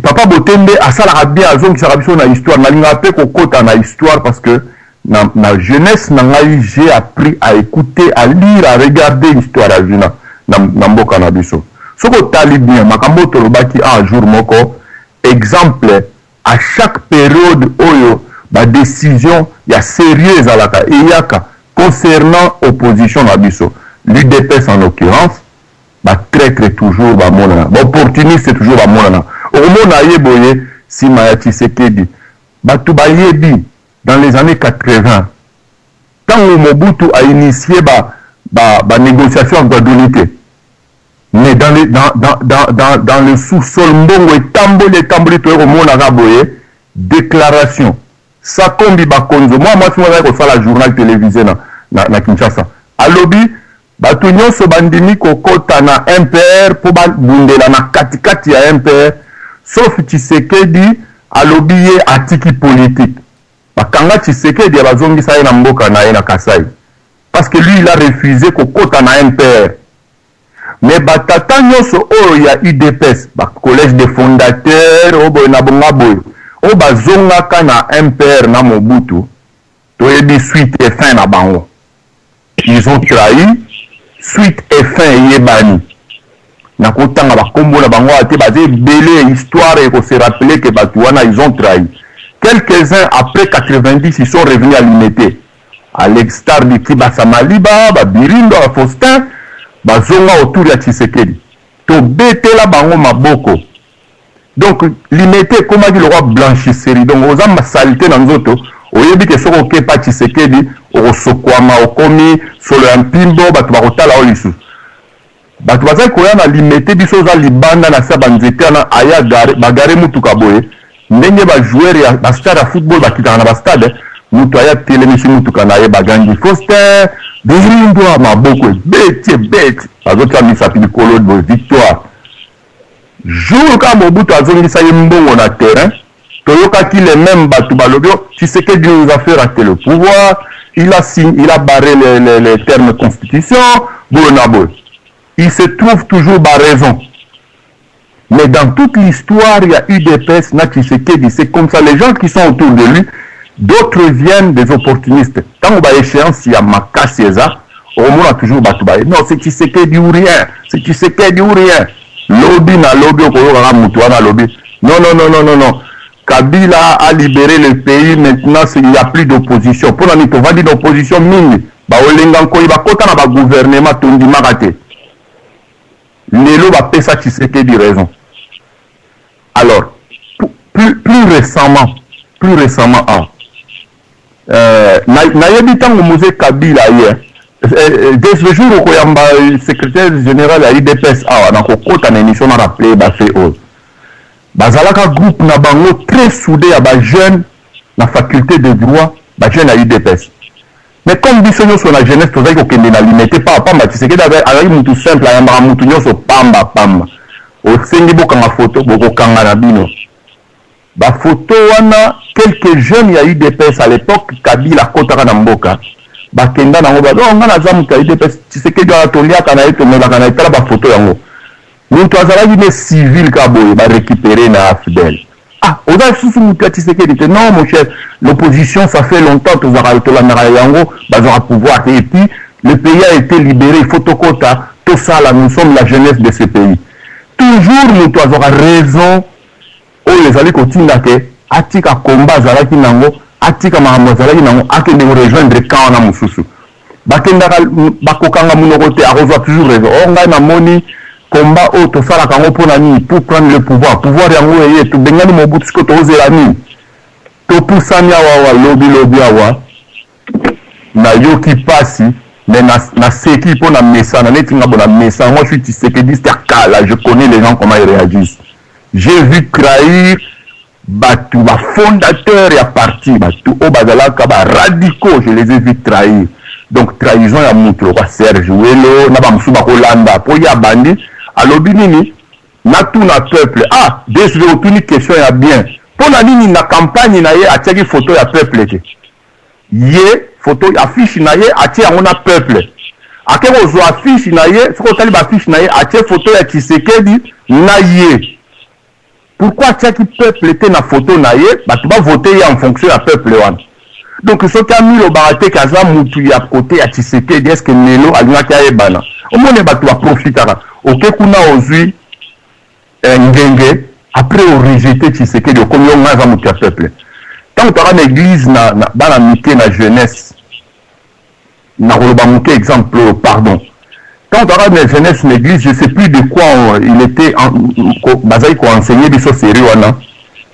Papa Botembe asalaka bien, azongisaka biso na histoire. Nalingaka mpe kokota na histoire parce que na jeunesse na ngai, j'ai appris à écouter, à lire, à regarder histoire ya vie na mboka na biso. Soki otali bien makambo oyo tolobaki un jour moko, exemple, à chaque période oyo badécision ya sérieux ezalaka, eyaka concernant opposition na biso, l'UDPS en l'occurrence, batraître toujours bamonana, baopportuniste toujours bamonana. Okomona ye boye nsima ya Tshisekedi. Bato bayebi, dans les années 80, ntango Mobutu ainitié banégociation ba ba te, mais dans le sous-sol, mbongo etamboli, etamboli. Toye komonaka boye déclaration Sakombi Bakonzo, mwa mwasi moko azali kosala journal télévisé na Kinshasa, alobi bato nyonso bandimi kokɔta na MPR mpo babundela na katikati ya MPR, sauf Tshisekedi. Alobi ye atiki politique. Bakanga Tshisekedi, bazongisa ye na mboka na ye na Kasai, parce que lui, il a refusé kokɔta na MPR. Mais batata nyonso oyo ya UDPS, bacollège de fondateur oyo boye na bonga boye, oyo bazongaka na MPR na Mobutu, toyebi suite et fin na bango. Ils ont trahi, suite et fin eyebani. Nakotanga bakombo na bango te, baza ebele. Histoire ekose rappeler ke bato wana, ils ont trahi. Quelques-uns, après 90, ils sont revenus à Limete, à l'instar de Kibasa Maliba, Babirindo, Faustin, bazonga autour ya Tshisekedi. Tobetela bango maboko. Donc Limete ekomaki lokwa blanchisserie. Donc oza saleté na nzoto, oyebi ke soki okepa Tshisekedi, okosokwama, okomi solo ya mpimbo, bato bakotala oyo lisusu. Bato bazali koya na Limete, biso oza libanda na se ya banzete wana, aya garer, bagarer mutuka boye, ndenge bajoueur ya bastar ya football bakitaka na bastade. Moto aya, telemisi mutuka na ye, bagangi "Faustin Birindwa", maboko ebeti, ebeti, bazotia misapi likolo boye, victoire. Jour kaka Mobutu azongisa ye mbongo na terrain, toyokaki les mêmes bato balobi: "Oh, Tshisekedi nous a fait rater le pouvoir, il a signé, il a barré les termes constitution." Boye na boye, il se trouve toujours baraison. Mais dans toute l'histoire, il y a UDPS na Tshisekedi, c'est comme ça. Les gens qui sont autour de lui, d'autres viennent, des opportunistes. Tant que échéance ya makasi eza, okomona toujours bato baye: "Non, c'est Tshisekedi ou rien, c'est Tshisekedi ou rien." Lobi na lobi, okoyokaka motu wana alobi: "Non, non, non, non, non, non, Kabila a libéré le pays, maintenant il n'y a plus d'opposition." Mpona nini tovandi na opposition mingi? Baolenga nkoi bakota na bagouvernement, tondimaka te. Lelo bapesa Tshisekedi raison. Alors plus récemment, ah, nayebi ntango Mzee Kabila ye, dès le jour okoyamba secrétaire général ya UDPS awa, nakokota na émission na rappeler bafe oyo bazalaka groupe na bango très soudé ya bajeune na faculté de droit, bajeune ya UDPS. Mais comme biso nyonso na jeunesse tozalaki kokende na Limete pamba pamba, Tshisekedi azalaki mutu simple, ayambaka mutu nyonso pamba pamba. Osengi bokanga foto, bokokanga na bino bafoto wana. Quelques jeunes ya UDPS à l'époque, Kabila akotaka na mboka, bakenda nango ba: "Oh, nga naza moto ya UDPS, Tshisekedi wana toliaka na ye, tomelaka na ye, tala bafoto yango." Moto azalaki ne civil ka boye, barécupéré na AFDL. "Ah, oza lisusu moto ya Tshisekedi te?" "Non, mon cher, l'opposition, ça fait longtemps tozalaka, tolandaka yango, bazwaka pouvoir te. Et puis le pays a été libéré, il faut tokota, tosala, nous sommes la jeunesse de ce pays." Toujours moto azwaka raison oyo ezali kotinda ke atika komba azalaki nango, atika makambo azalaki nango, akende korejoindre camp wana mosusu. Bakendaka, bakokanga monoko te, akozwa toujours raison. Or ngai namoni komba oyo tosalaka yango mpona nini? Pour prendre le pouvoir. Pouvoir yango eye, tobengani Mobutu, sikoyo tozela nini? Topusani awa awa, lobi lobi awa nayoki mpasi, mais naseki mpo na mesana neti nga bo na mesana. Moi, je suis tshisekediste ya kala, je connais les gens, comment ils réagissent. J'ai vu trahir bato bafondateur ya parti, bato oyo bazalaka baradicaux, je les ai vu trahir. Donc trahison ya mutu lokwa Serge Welo na ba mosusu bakolanda po ye abandi alobi nini natuna peuple ah DSV otuni question ya bien pona nini na campagne na ye atiaki photo ya peuple te ye photo affiche na ye atie yango na peuple ake kozwa affiche na ye soki otali ba affiche na ye atie photo ya Tshisekedi na ye. Pourquoi atiaki peuple te na photo na ye batu ba voter ye en fonction ya peuple wana donc soki amilobaka te ke aza mutu ya cote ya Tshisekedi est ce que lelo alingaki ayebana omoni batu ba profitaka oke kuna ozui eh, ngenge après o rejeter Tshisekedi okomi yo nga aza mutu ya peuple tango toyaka na eglise na, na bana mike na jeunesse Nakoloba muke exemple oyo pardon. Tango tozalaka na jeunesse na eglise je sais plus de quoi il etait bazali ko enseigner biso serie wana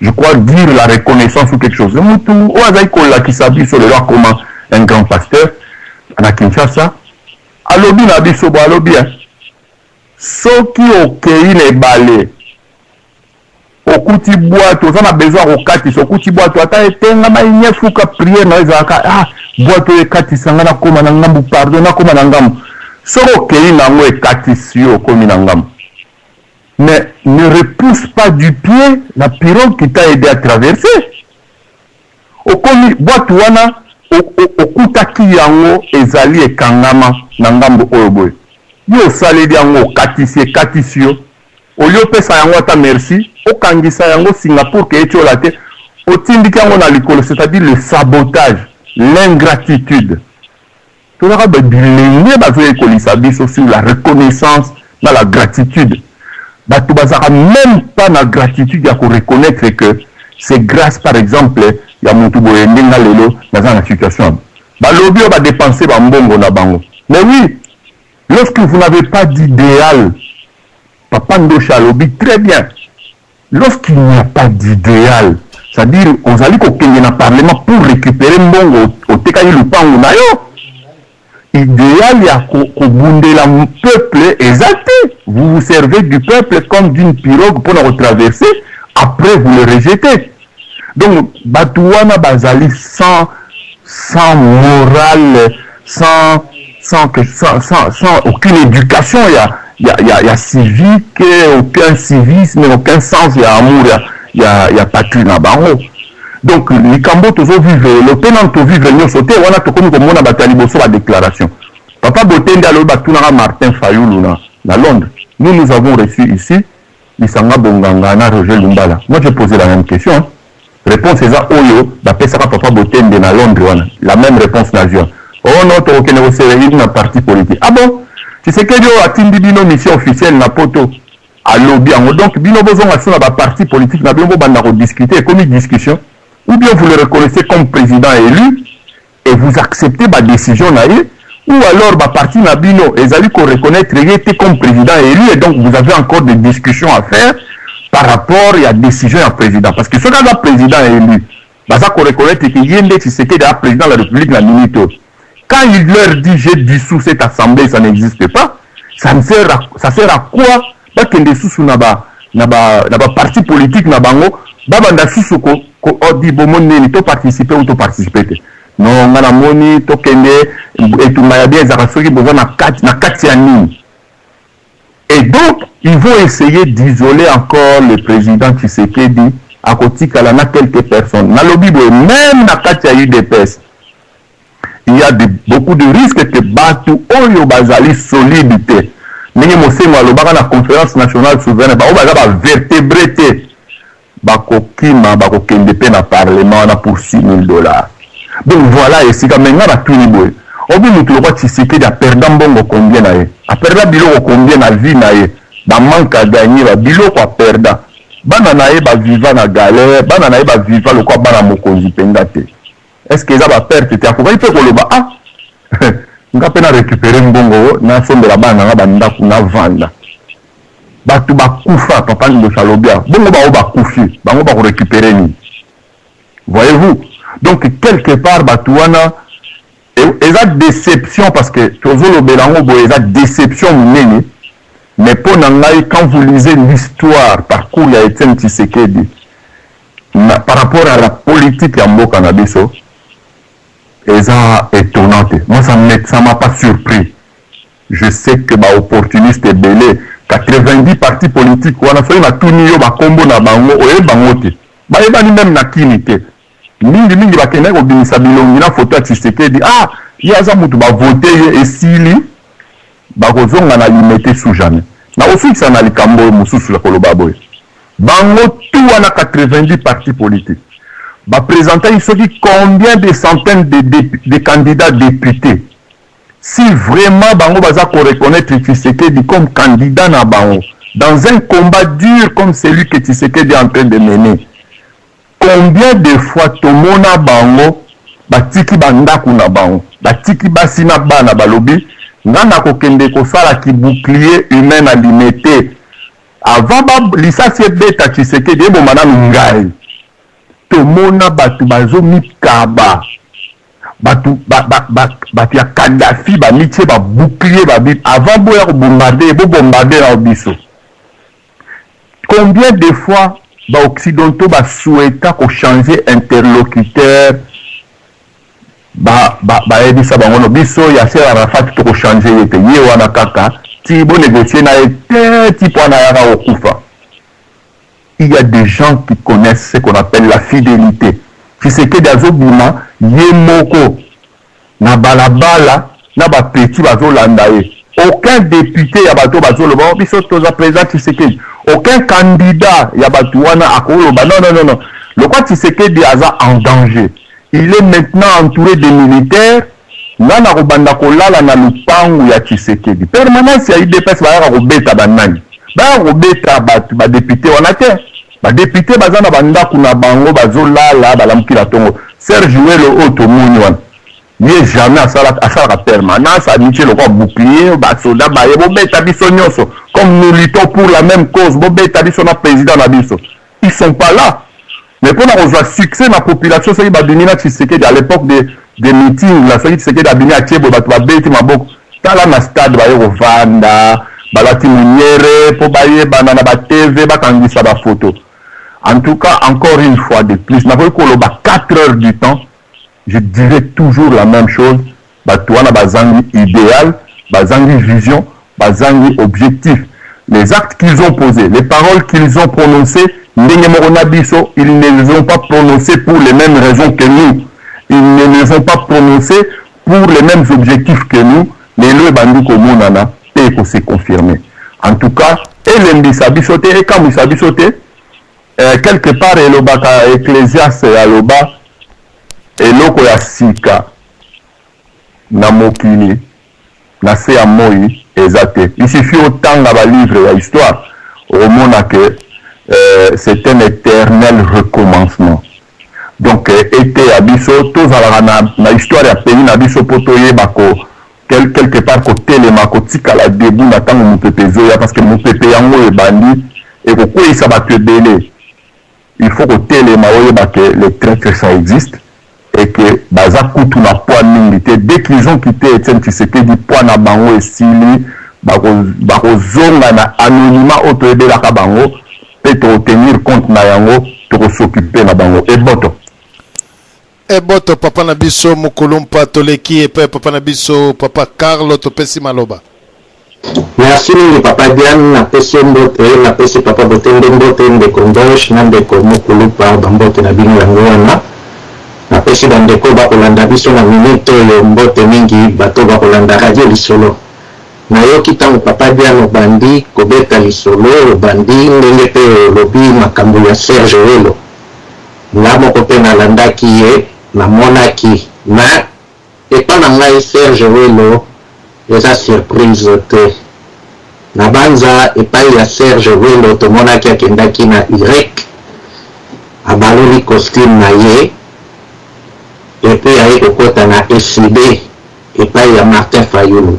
je crois dire la reconnaissance ou quelque chose mutu oyo azali kolakisa biso lelo akoma un grand pasteur na Kinshasa alobi na biso bo alobi hein soki okeyi na ebale Okuti bwato oza na besoin ya kokatisa okuti bwato ata etengama enyefuka prière na yo ezalaka ah bwato oyo ekatisa nga nakoma na ngambu pardon nakoma na ngambu soki okeyi na yango ekatisi yo okomi na ngambu mais ne repousse pas du pied la pirogue qui t'a aide à traverser okomi bwato wana okutaki yango ezali ekangama na ngambo oyo boye yo osaleli yango okatisi ekatisi yo Au lieu opesa yango ata merci, okangisa yango singa pour que etiola te, otindiki yango na likolo, c'est à dire le sabotage, l'ingratitude. Tozalaka ba bilenge bazoyekolisa biso sur la reconnaissance na la gratitude. Bato bazalaka meme pas na gratitude ya ko reconnaitre que c'est grace par exemple ya mutu boye nde nga lelo naza na situation. Balobi oyo ba depenser ba mbongo na bango. Mais oui, Lorsque vous n'avez pas d'idéal, papa Ndosha alobi très bien, lorsqu'il n'y a pas d'idéal, c'est-à-dire ozali kokende na parlement pour récupérer mbongo otekaki lupangu na yo, idéal ya kobundela peuple eza te. Vous vous servez du peuple comme d'une pirogue pour na traverser, après vous le rejetez. Donc batu wana bazali sans sans morale, sans sans que sans, sans, sans aucune éducation ya ya ya, ya civique, aucun civisme, aucun sens ya amour ya ya, ya patrie na bango. Donc likambo tozo vivre lelo pe nanu to vivre nyonso te wana tokomi komona bato ya liboso ba déclaration. Papa Botende alobi batunaka Martin Fayulu na na Londres. Nous nous avons reçu ici Lisanga Bonganga na Roger Lumbala. Moi j'ai pose la meme question hein. Reponse eza oyo ba pesaka papa Botembe na Londres wana. La meme reponse nazui wana. Oh non tokokende ko se reunir na parti politique. Ah bon? Tshisekedi oyo atindi bino mission officielle na poto alobi yango donc bino bozonga lisusu na ba parti politique na bino bobanda ko discuter ekomi discussion ou bien vous le reconnaissez comme président élu et vous acceptez ba decisions na ye ou alors ba partis na bino ezali ko reconnaitre ye te comme president elu et donc vous avez encore des discussions à faire par rapport ya decision ya president parce que soki aza president elu baza ko reconnaitre que ye nde Tshisekedi aza president de la République na minute oyo quand il leur dit j'ai dissous cette assemblée ça n'existe pas ça ne sert à, ça sert à quoi bakende susu na ba na ba na ba parti politique na bango babanda susu ko ko oh, di bomoni nini to participer ou to participer te non nga namoni tokende etumba ya bien ezalaka soki boza na kati na kati ya nini et donc ils vont essayer d'isoler encore le président Tshisekedi akotikala na quelques personnes nalobi boye même na kati ya UDPS il y a de, beaucoup de risques que batu oyo bazali solide te ndenge Mosengo alobaka na conférence nationale souveraine bango baza ba vertébré te bakokima bakokende pe na parlement wana pour 6000 dollars donc voilà esika mais nga natuni boye obi mutu lokwa Tshisekedi aperda mbongo combien na ye aperda biloko combien na vie na ye ba manque à gagner ba biloko aperda bana na ye ba viva na galère bana na ye ba viva lokwa bana mokonzi mpenza te Est ce que eza ba perte te? Akokaki pe koloba ah nga pe na recuperer mbongo nasombela bana na nga ba ndaku na vanda. Batu bakufa papa Ndosi alobi awa bongo ba oyo bakufi bango bako recuperer nini? Voyez vous? Donc quelque part batu wana eza deception parce que tozolobela yango boye eza deception munene mais po na ngai quand vous lisez l'histoire parcours ya Etienne Tshisekedi na par rapport à la politique ya mboka na biso. Eza etonnant te. Moi ça me ça m'a pas surpris. Je sais que ba opportunistes ebele 90 partis politiques wana soki natuni yo ba kombo na bango oyebi bango te. Bayebani meme na Kin te. Mingi mingi bakendaki kobimisa bilongi na photo ya Tshisekedi ah ye aza mutu ba voter ye esili bakozonga na Limete sous jamais. Nakosukisa na likambo oyo mosusu ya koloba boye. Bango tout wana 90 partis politiques ba presentaki soki combien de centaines de de candidats deputes si vraiment bango baza ko reconnaitre Tshisekedi comme candidat na bango dans un combat dur comme celui que Tshisekedi est en train de mener combien de fois tomona bango batiki ba ndaku na bango batiki basi na bana balobi nga nakokende kosala ki bouclier humain na Limete Avant ba lisasi ebeta Tshisekedi eboma nanu ngai. Tomona batu bazo mikaba batu ba ba ba batu ya Kadhafi ba mitie ba bouclier ba bi avant boya ko bombarder ye bo bombarder nao biso. Combien de fois ba occidentaux ba souhaita ko changer interlocuteur Ba ba bayebisa bango no biso Yasser Arafat toko changer ye te ye wana kaka ti bo negocier na ye te ti po ana ayaka kokufa. Il ya des gens qui connaissent ce qu'on appelle la fidelite. Tshisekedi azo bima ye moko na balabala na ba petits bazo landa ye. Aucun depute ya bato bazo loba oh biso toza president Tshisekedi. Aucun candidat ya batu wana akoloba non non non non. Lokwa Tshisekedi aza en danger. Il est maintenant entoure des militaires, nga nakobanda kolala na lupangu ya Tshisekedi. Permanence ya udps bayaka kobeta ba nani? Bayaka kobeta batu ba deputes wana te. Ba deputes baza na ba ndaku na bango bazolala balamuki na tongo. Serge Welo oyo tomoni wana ye jamais asalaka asalaka permanence amitie lokola bouclier ba soda baye bobeta biso nionso comme nous luttons pour la meme cause bobeta biso na president na biso. Ils sont pas là. Mais pona kozwa succès na population soki babimi na Tshisekedi à l'epoque de de meeting là soki Tshisekedi abimi atie boye batu babeti maboko tala na stade baye kovanda balati munyere po bayebana na ba TV bakangisa ba photo en tout cas encore une fois de plus nakoki koloba 4 heures du temps je dirais toujours la même chose Batu wana bazangi ideal, bazangi vision, bazangi objectif. Les actes qu'ils ont poses, les paroles qu'ils ont prononcees, ndenge moko na biso, ils ne les ont pas prononcees pour les memes raisons que nous. Ils ne les ont pas prononcees pour les memes objectifs que nous. Lelo ebandi komonana pe eko se confirmer. En tout cas, elembisa biso te, ekamwisa biso te. Quelque part elobaka Ecclesiaste aloba eloko ya sika na mokili na se ya moyi eza te. Il suffit otanga ba livres ya histoire okomona que c'est un eternel recommencement. Donc eteya biso tozalaka na, na histoire ya pays na biso po toyeba ko quelque part kotelema kotikala debout na tango mopepe ezoya parce que mopepe yango oyo ebandi ekokweyisa bato ebele. Il faut kotelema oyeba que les traitres ça existe et que baza kutu na poids mingi te dès qu'ils ont quitte Etienne Tshisekedi poids na bango esili bako bakozonga na anonymat oyo toyebelaka bango pe toko tenir compte na yango toko s'occuper na bango eboto. Eboto papa na biso mukulumpa toleki epai ya papa na biso papa Carlo topesi maloba. Merci mingi papa Diane, napesi yo mbote, napesi papa Botende mbote, ndeko Mbosh na ndeko Mukulupa ba mbote na bino yango wana. Napesi ba ndeko bakolanda biso na minute oyo mbote mingi, bato bakolanda radio lisolo. Nayoki tango papa Diane obandi kobeta lisolo, obandi ndenge pe olobi makambo ya Serge Welo. Nga moko pe nalandaki ye, namonaki mais Epa na ngai Serge Welo eza surprise te. Na banza epayi ya Serge Welo tomonaki akendaki na UREC abaloli costume na ye et puis aye kokota na ECIDE epayi ya Martin Fayulu.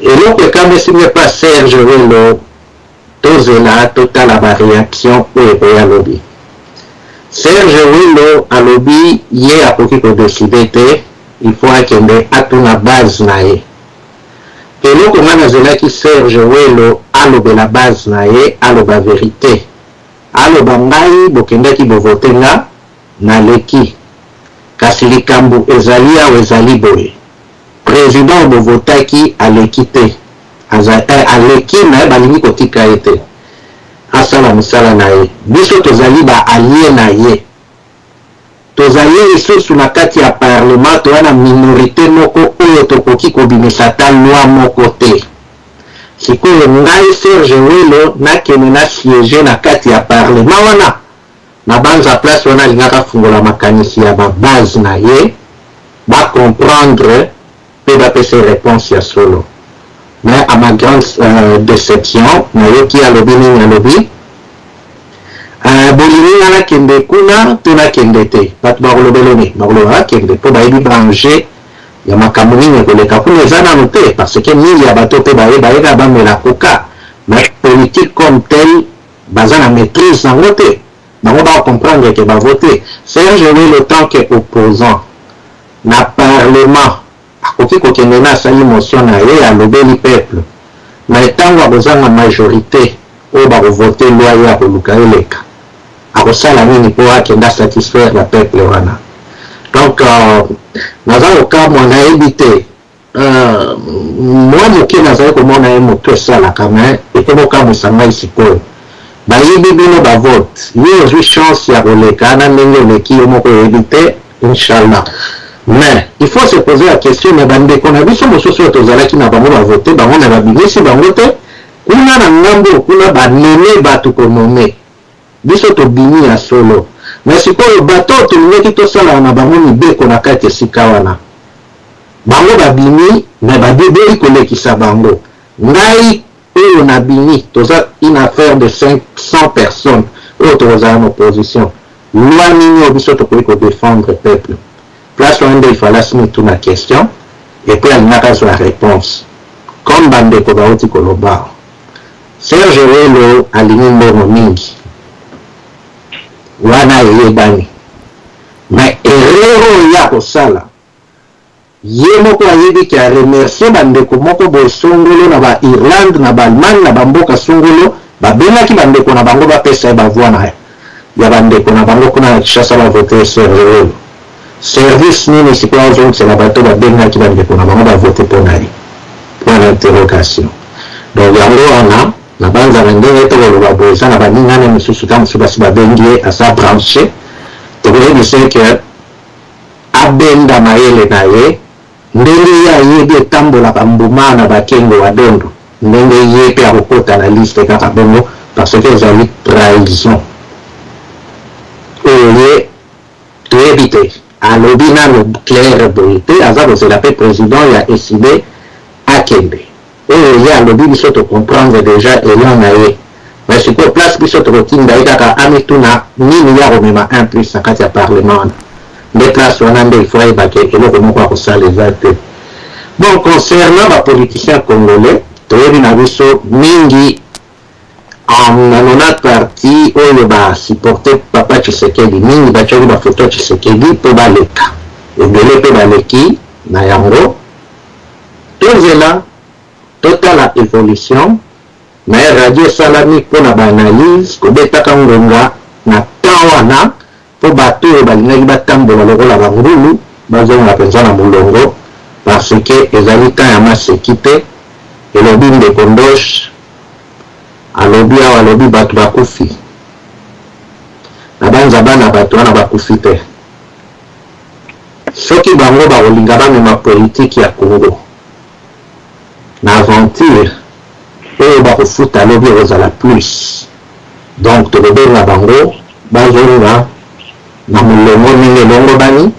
Eloko ekamwisi nga epa Serge Welo Tozela totala ba reaction oyo ekoya lobi. Serge Welo alobi ye akoki ko decider te, il faut akende atuna base na ye. Eloko nga nazelaki Serge Welo alobela base na ye, aloba verite. Aloba ngai bokendaki bo voter nga, naleki. Kasi likambo ezali awa ezali boye, president oyo bovotaki aleki te, aza, eh, aleki mais balingi kotika ye te asala mosala na ye. Biso tozali ba allies na ye. Tozali lisusu na kati ya parlement, toza na minorite moko oyo tokoki kobimisa ata loi moko te. Sikoyo ngai Serge Welo nakende na sieger na kati ya parlement wana? Nabanza place wana alingaka afungola makanisi ya ba base na ye ba comprendre pe bapesa ye reponse ya solo. Mais à ma grande deception nayoki alobi nini? Alobi bolingi nga nakende kuna to nakende te? Batu bakolobelo nini? Bakoloba bakende po bayebi ba enjeux ya makambo nini ekoleka kuna eza nanu te parce que mingi ya bato pe baye baye kaka bamela coca mais politique comme telle baza na maitrise nango te. Bango ba comprendre que ba voter Serge Welo tant que opposant na parlement akoki kokende na asali motion na ye alobeli peuple mais tango akozanga majorite oyo bako voter loi ye akoluka eleka akosala nini po akende a satisfaire ba peuple wana? Donc naza kokamwa nayebi te. Mwa moke nazali komona ye motu esalaka mais ekomi kokamwisa ngai sikoyo. Bayibi bino ba vote yo ozwi chance ya koleka na ndenge oleki yo moko oyebi te inshallah mais il faut se poser la question mais ba ndeko na biso mosusu oyo tozalaki na bango ba vote bango mais babimisi bango te kuna na ngambo kuna ba nomme batu ko nomme biso tobimi ya solo mais sikoyo bato oyo tolingaki tosalaka na bango mibeko na kati esika wana Bango babimi mais baboyi kolekisa bango. Ngai oyo nabimi toza une affaire de 500 personnes oyo tokozala na opposition. Loi nini oyo biso tokoki ko defendre peuple? Place wana nde il fallait asmituna question et puis alingaki azwa reponse. Comme ba ndeko bawuti koloba awa. Serge Welo alingi mbongo mingi. Wana eyebani. Mais erreur oyo ye akosala, ye moko ayebi ke a remercier ba ndeko moko boye songolo na ba Irlande, na ba Allemagne, na ba mboka songolo, babengaki ba ndeko na bango bapesa ye ba voix na ya ba ndeko na bango kuna na Kinshasa ba voter ye Serge Welo. Service nini sikoyo azongisela bato babengaki ba ndeko na bango ba voter mpo na ye? Point d'interrogation. Donc yango wana nabanza na ndenge tokoloba boye eza na baninga ne mosusu ntango mosusu basi babengi ye aza branche, tokoyebisa ye ke abenda mayele na ye ndenge ye ayebi etambolaka mbuma na bakengo wa dondo, ndenge ye pe akokota na liste kaka bongo parce que ezali trahison oyo ye toyebi te. Alobi nanu claire boye te, aza kozela pe president ya Ecide akende. Oyo ye alobi biso to comprendre dejà elan na ye mais sikoyo place biso toko tinda ye kaka amituna nini ye akomema un plus na kati ya parlement wana nde place wana nde il faut ayeba ke eloko moko akosala eza te. Bon concernant ba politiciens congolais toyebi na biso mingi en 90 parti oyo ba supporter papa Tshisekedi mingi batiaki ba photo ya Tshisekedi po baleka ebele pe baleki na yango. Tozela totala evolution mais radio esalami pona ba analyse kobetaka ngonga na temps wana po batu oyo balingaki batambola lokola ba ngulu bazonga penza na mulongo parce que ezali temps ya maseki te elobi ndeko Ndosh alobi awa alobi batu bakufi nabanza bana batu wana bakufi te. Soki bango bakolinga bamema politique ya Congo na aventure oyo bakofuta lobi ekozala plus donc tokobenga bango bazonga na molongo ndenge elongobani.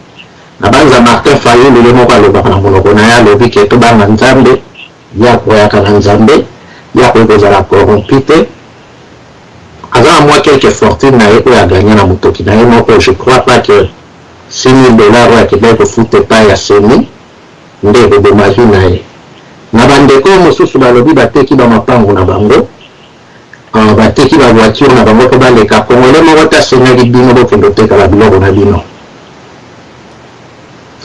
Nabanza Martin Fayulu ye moko alobaka na monoko na ye alobi ke tobanga Nzambe, ye a croyaka na Nzambe, ye akoki kozala corrompu te. Aza na mwa quelque fortune na ye oyo a gagna na motoki na ye moko, je crois pas que 6000 dollars oyo akendaki kofuta epayi ya ceni nde ekoboma vie na ye. Na ba ndeko oyo mosusu balobi bateki ba mapangu na bango, bateki ba voitures na bango po baleka, congolais moko te asengaki bino bokende koteka ba biloko na bino.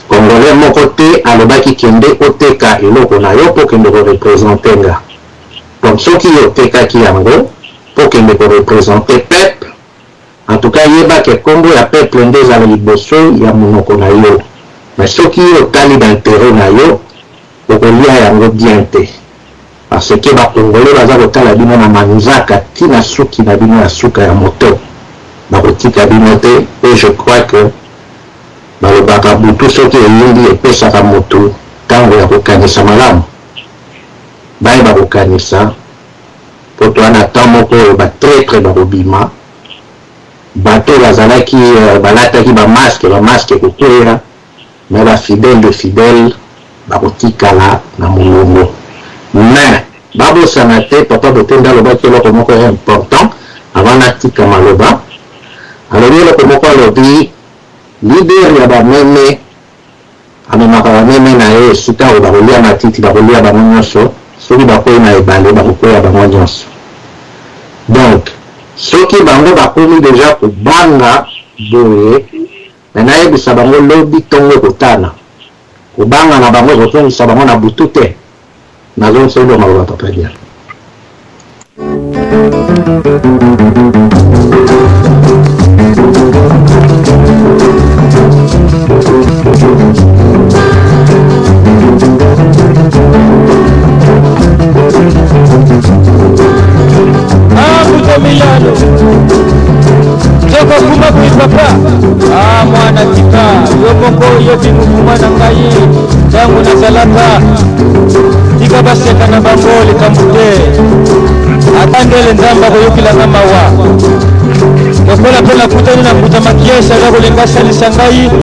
Congolais moko te alobaki kende oteka eloko na yo po okende ko representer nga. Donc soki yo otekaki yango po okende ko representer peuple, En tout cas yeba ke kombo ya peuple nde ezala liboso ya munoko na yo mais soki yo otali ba interet na yo okolia yango bien te parce que ba congolais baza kotala bino na manzaka ti na suki na bino ya suka ya moto bakotika bino te et je crois que balobaka butu soki eyindi epesaka mutu tango ya kokanisa malamu bayeba kokanisa po toa na temps moko oyo ba traitres bakobima bato oyo bazalaki balataki ba masque ba masque ekokweya mais ba fidèle de fidèle bakotikala na molongo mais babosana te papa Botende alobaki eloko moko ya important avant natika maloba alobi eloko moko alobi leader ya ba meme Amemaka ba meme na ye esika oyo bakolia matiti, bakolia bango nionso, soki bakweyi na ebale, bakokweya bango nionso. Donc, soki bango bakomi dejà kobanga boye, mais nayebisa bango lobi tongo ekotana, kobanga na bango ekozongisa bango na butu te. Nazongiseli yo maloba papa Diallo. Ah, Mbuta Milano Nzoka kuma kui papa Ah, mwana tika yo moko oyebi mokuma na ngai ntango nazalaka tika baseka na bango likambo te ata ndele nzambe akoyokela nga mawa lokola mpe nakutani na mbuta makiasi aza kolinga asalisa ngai.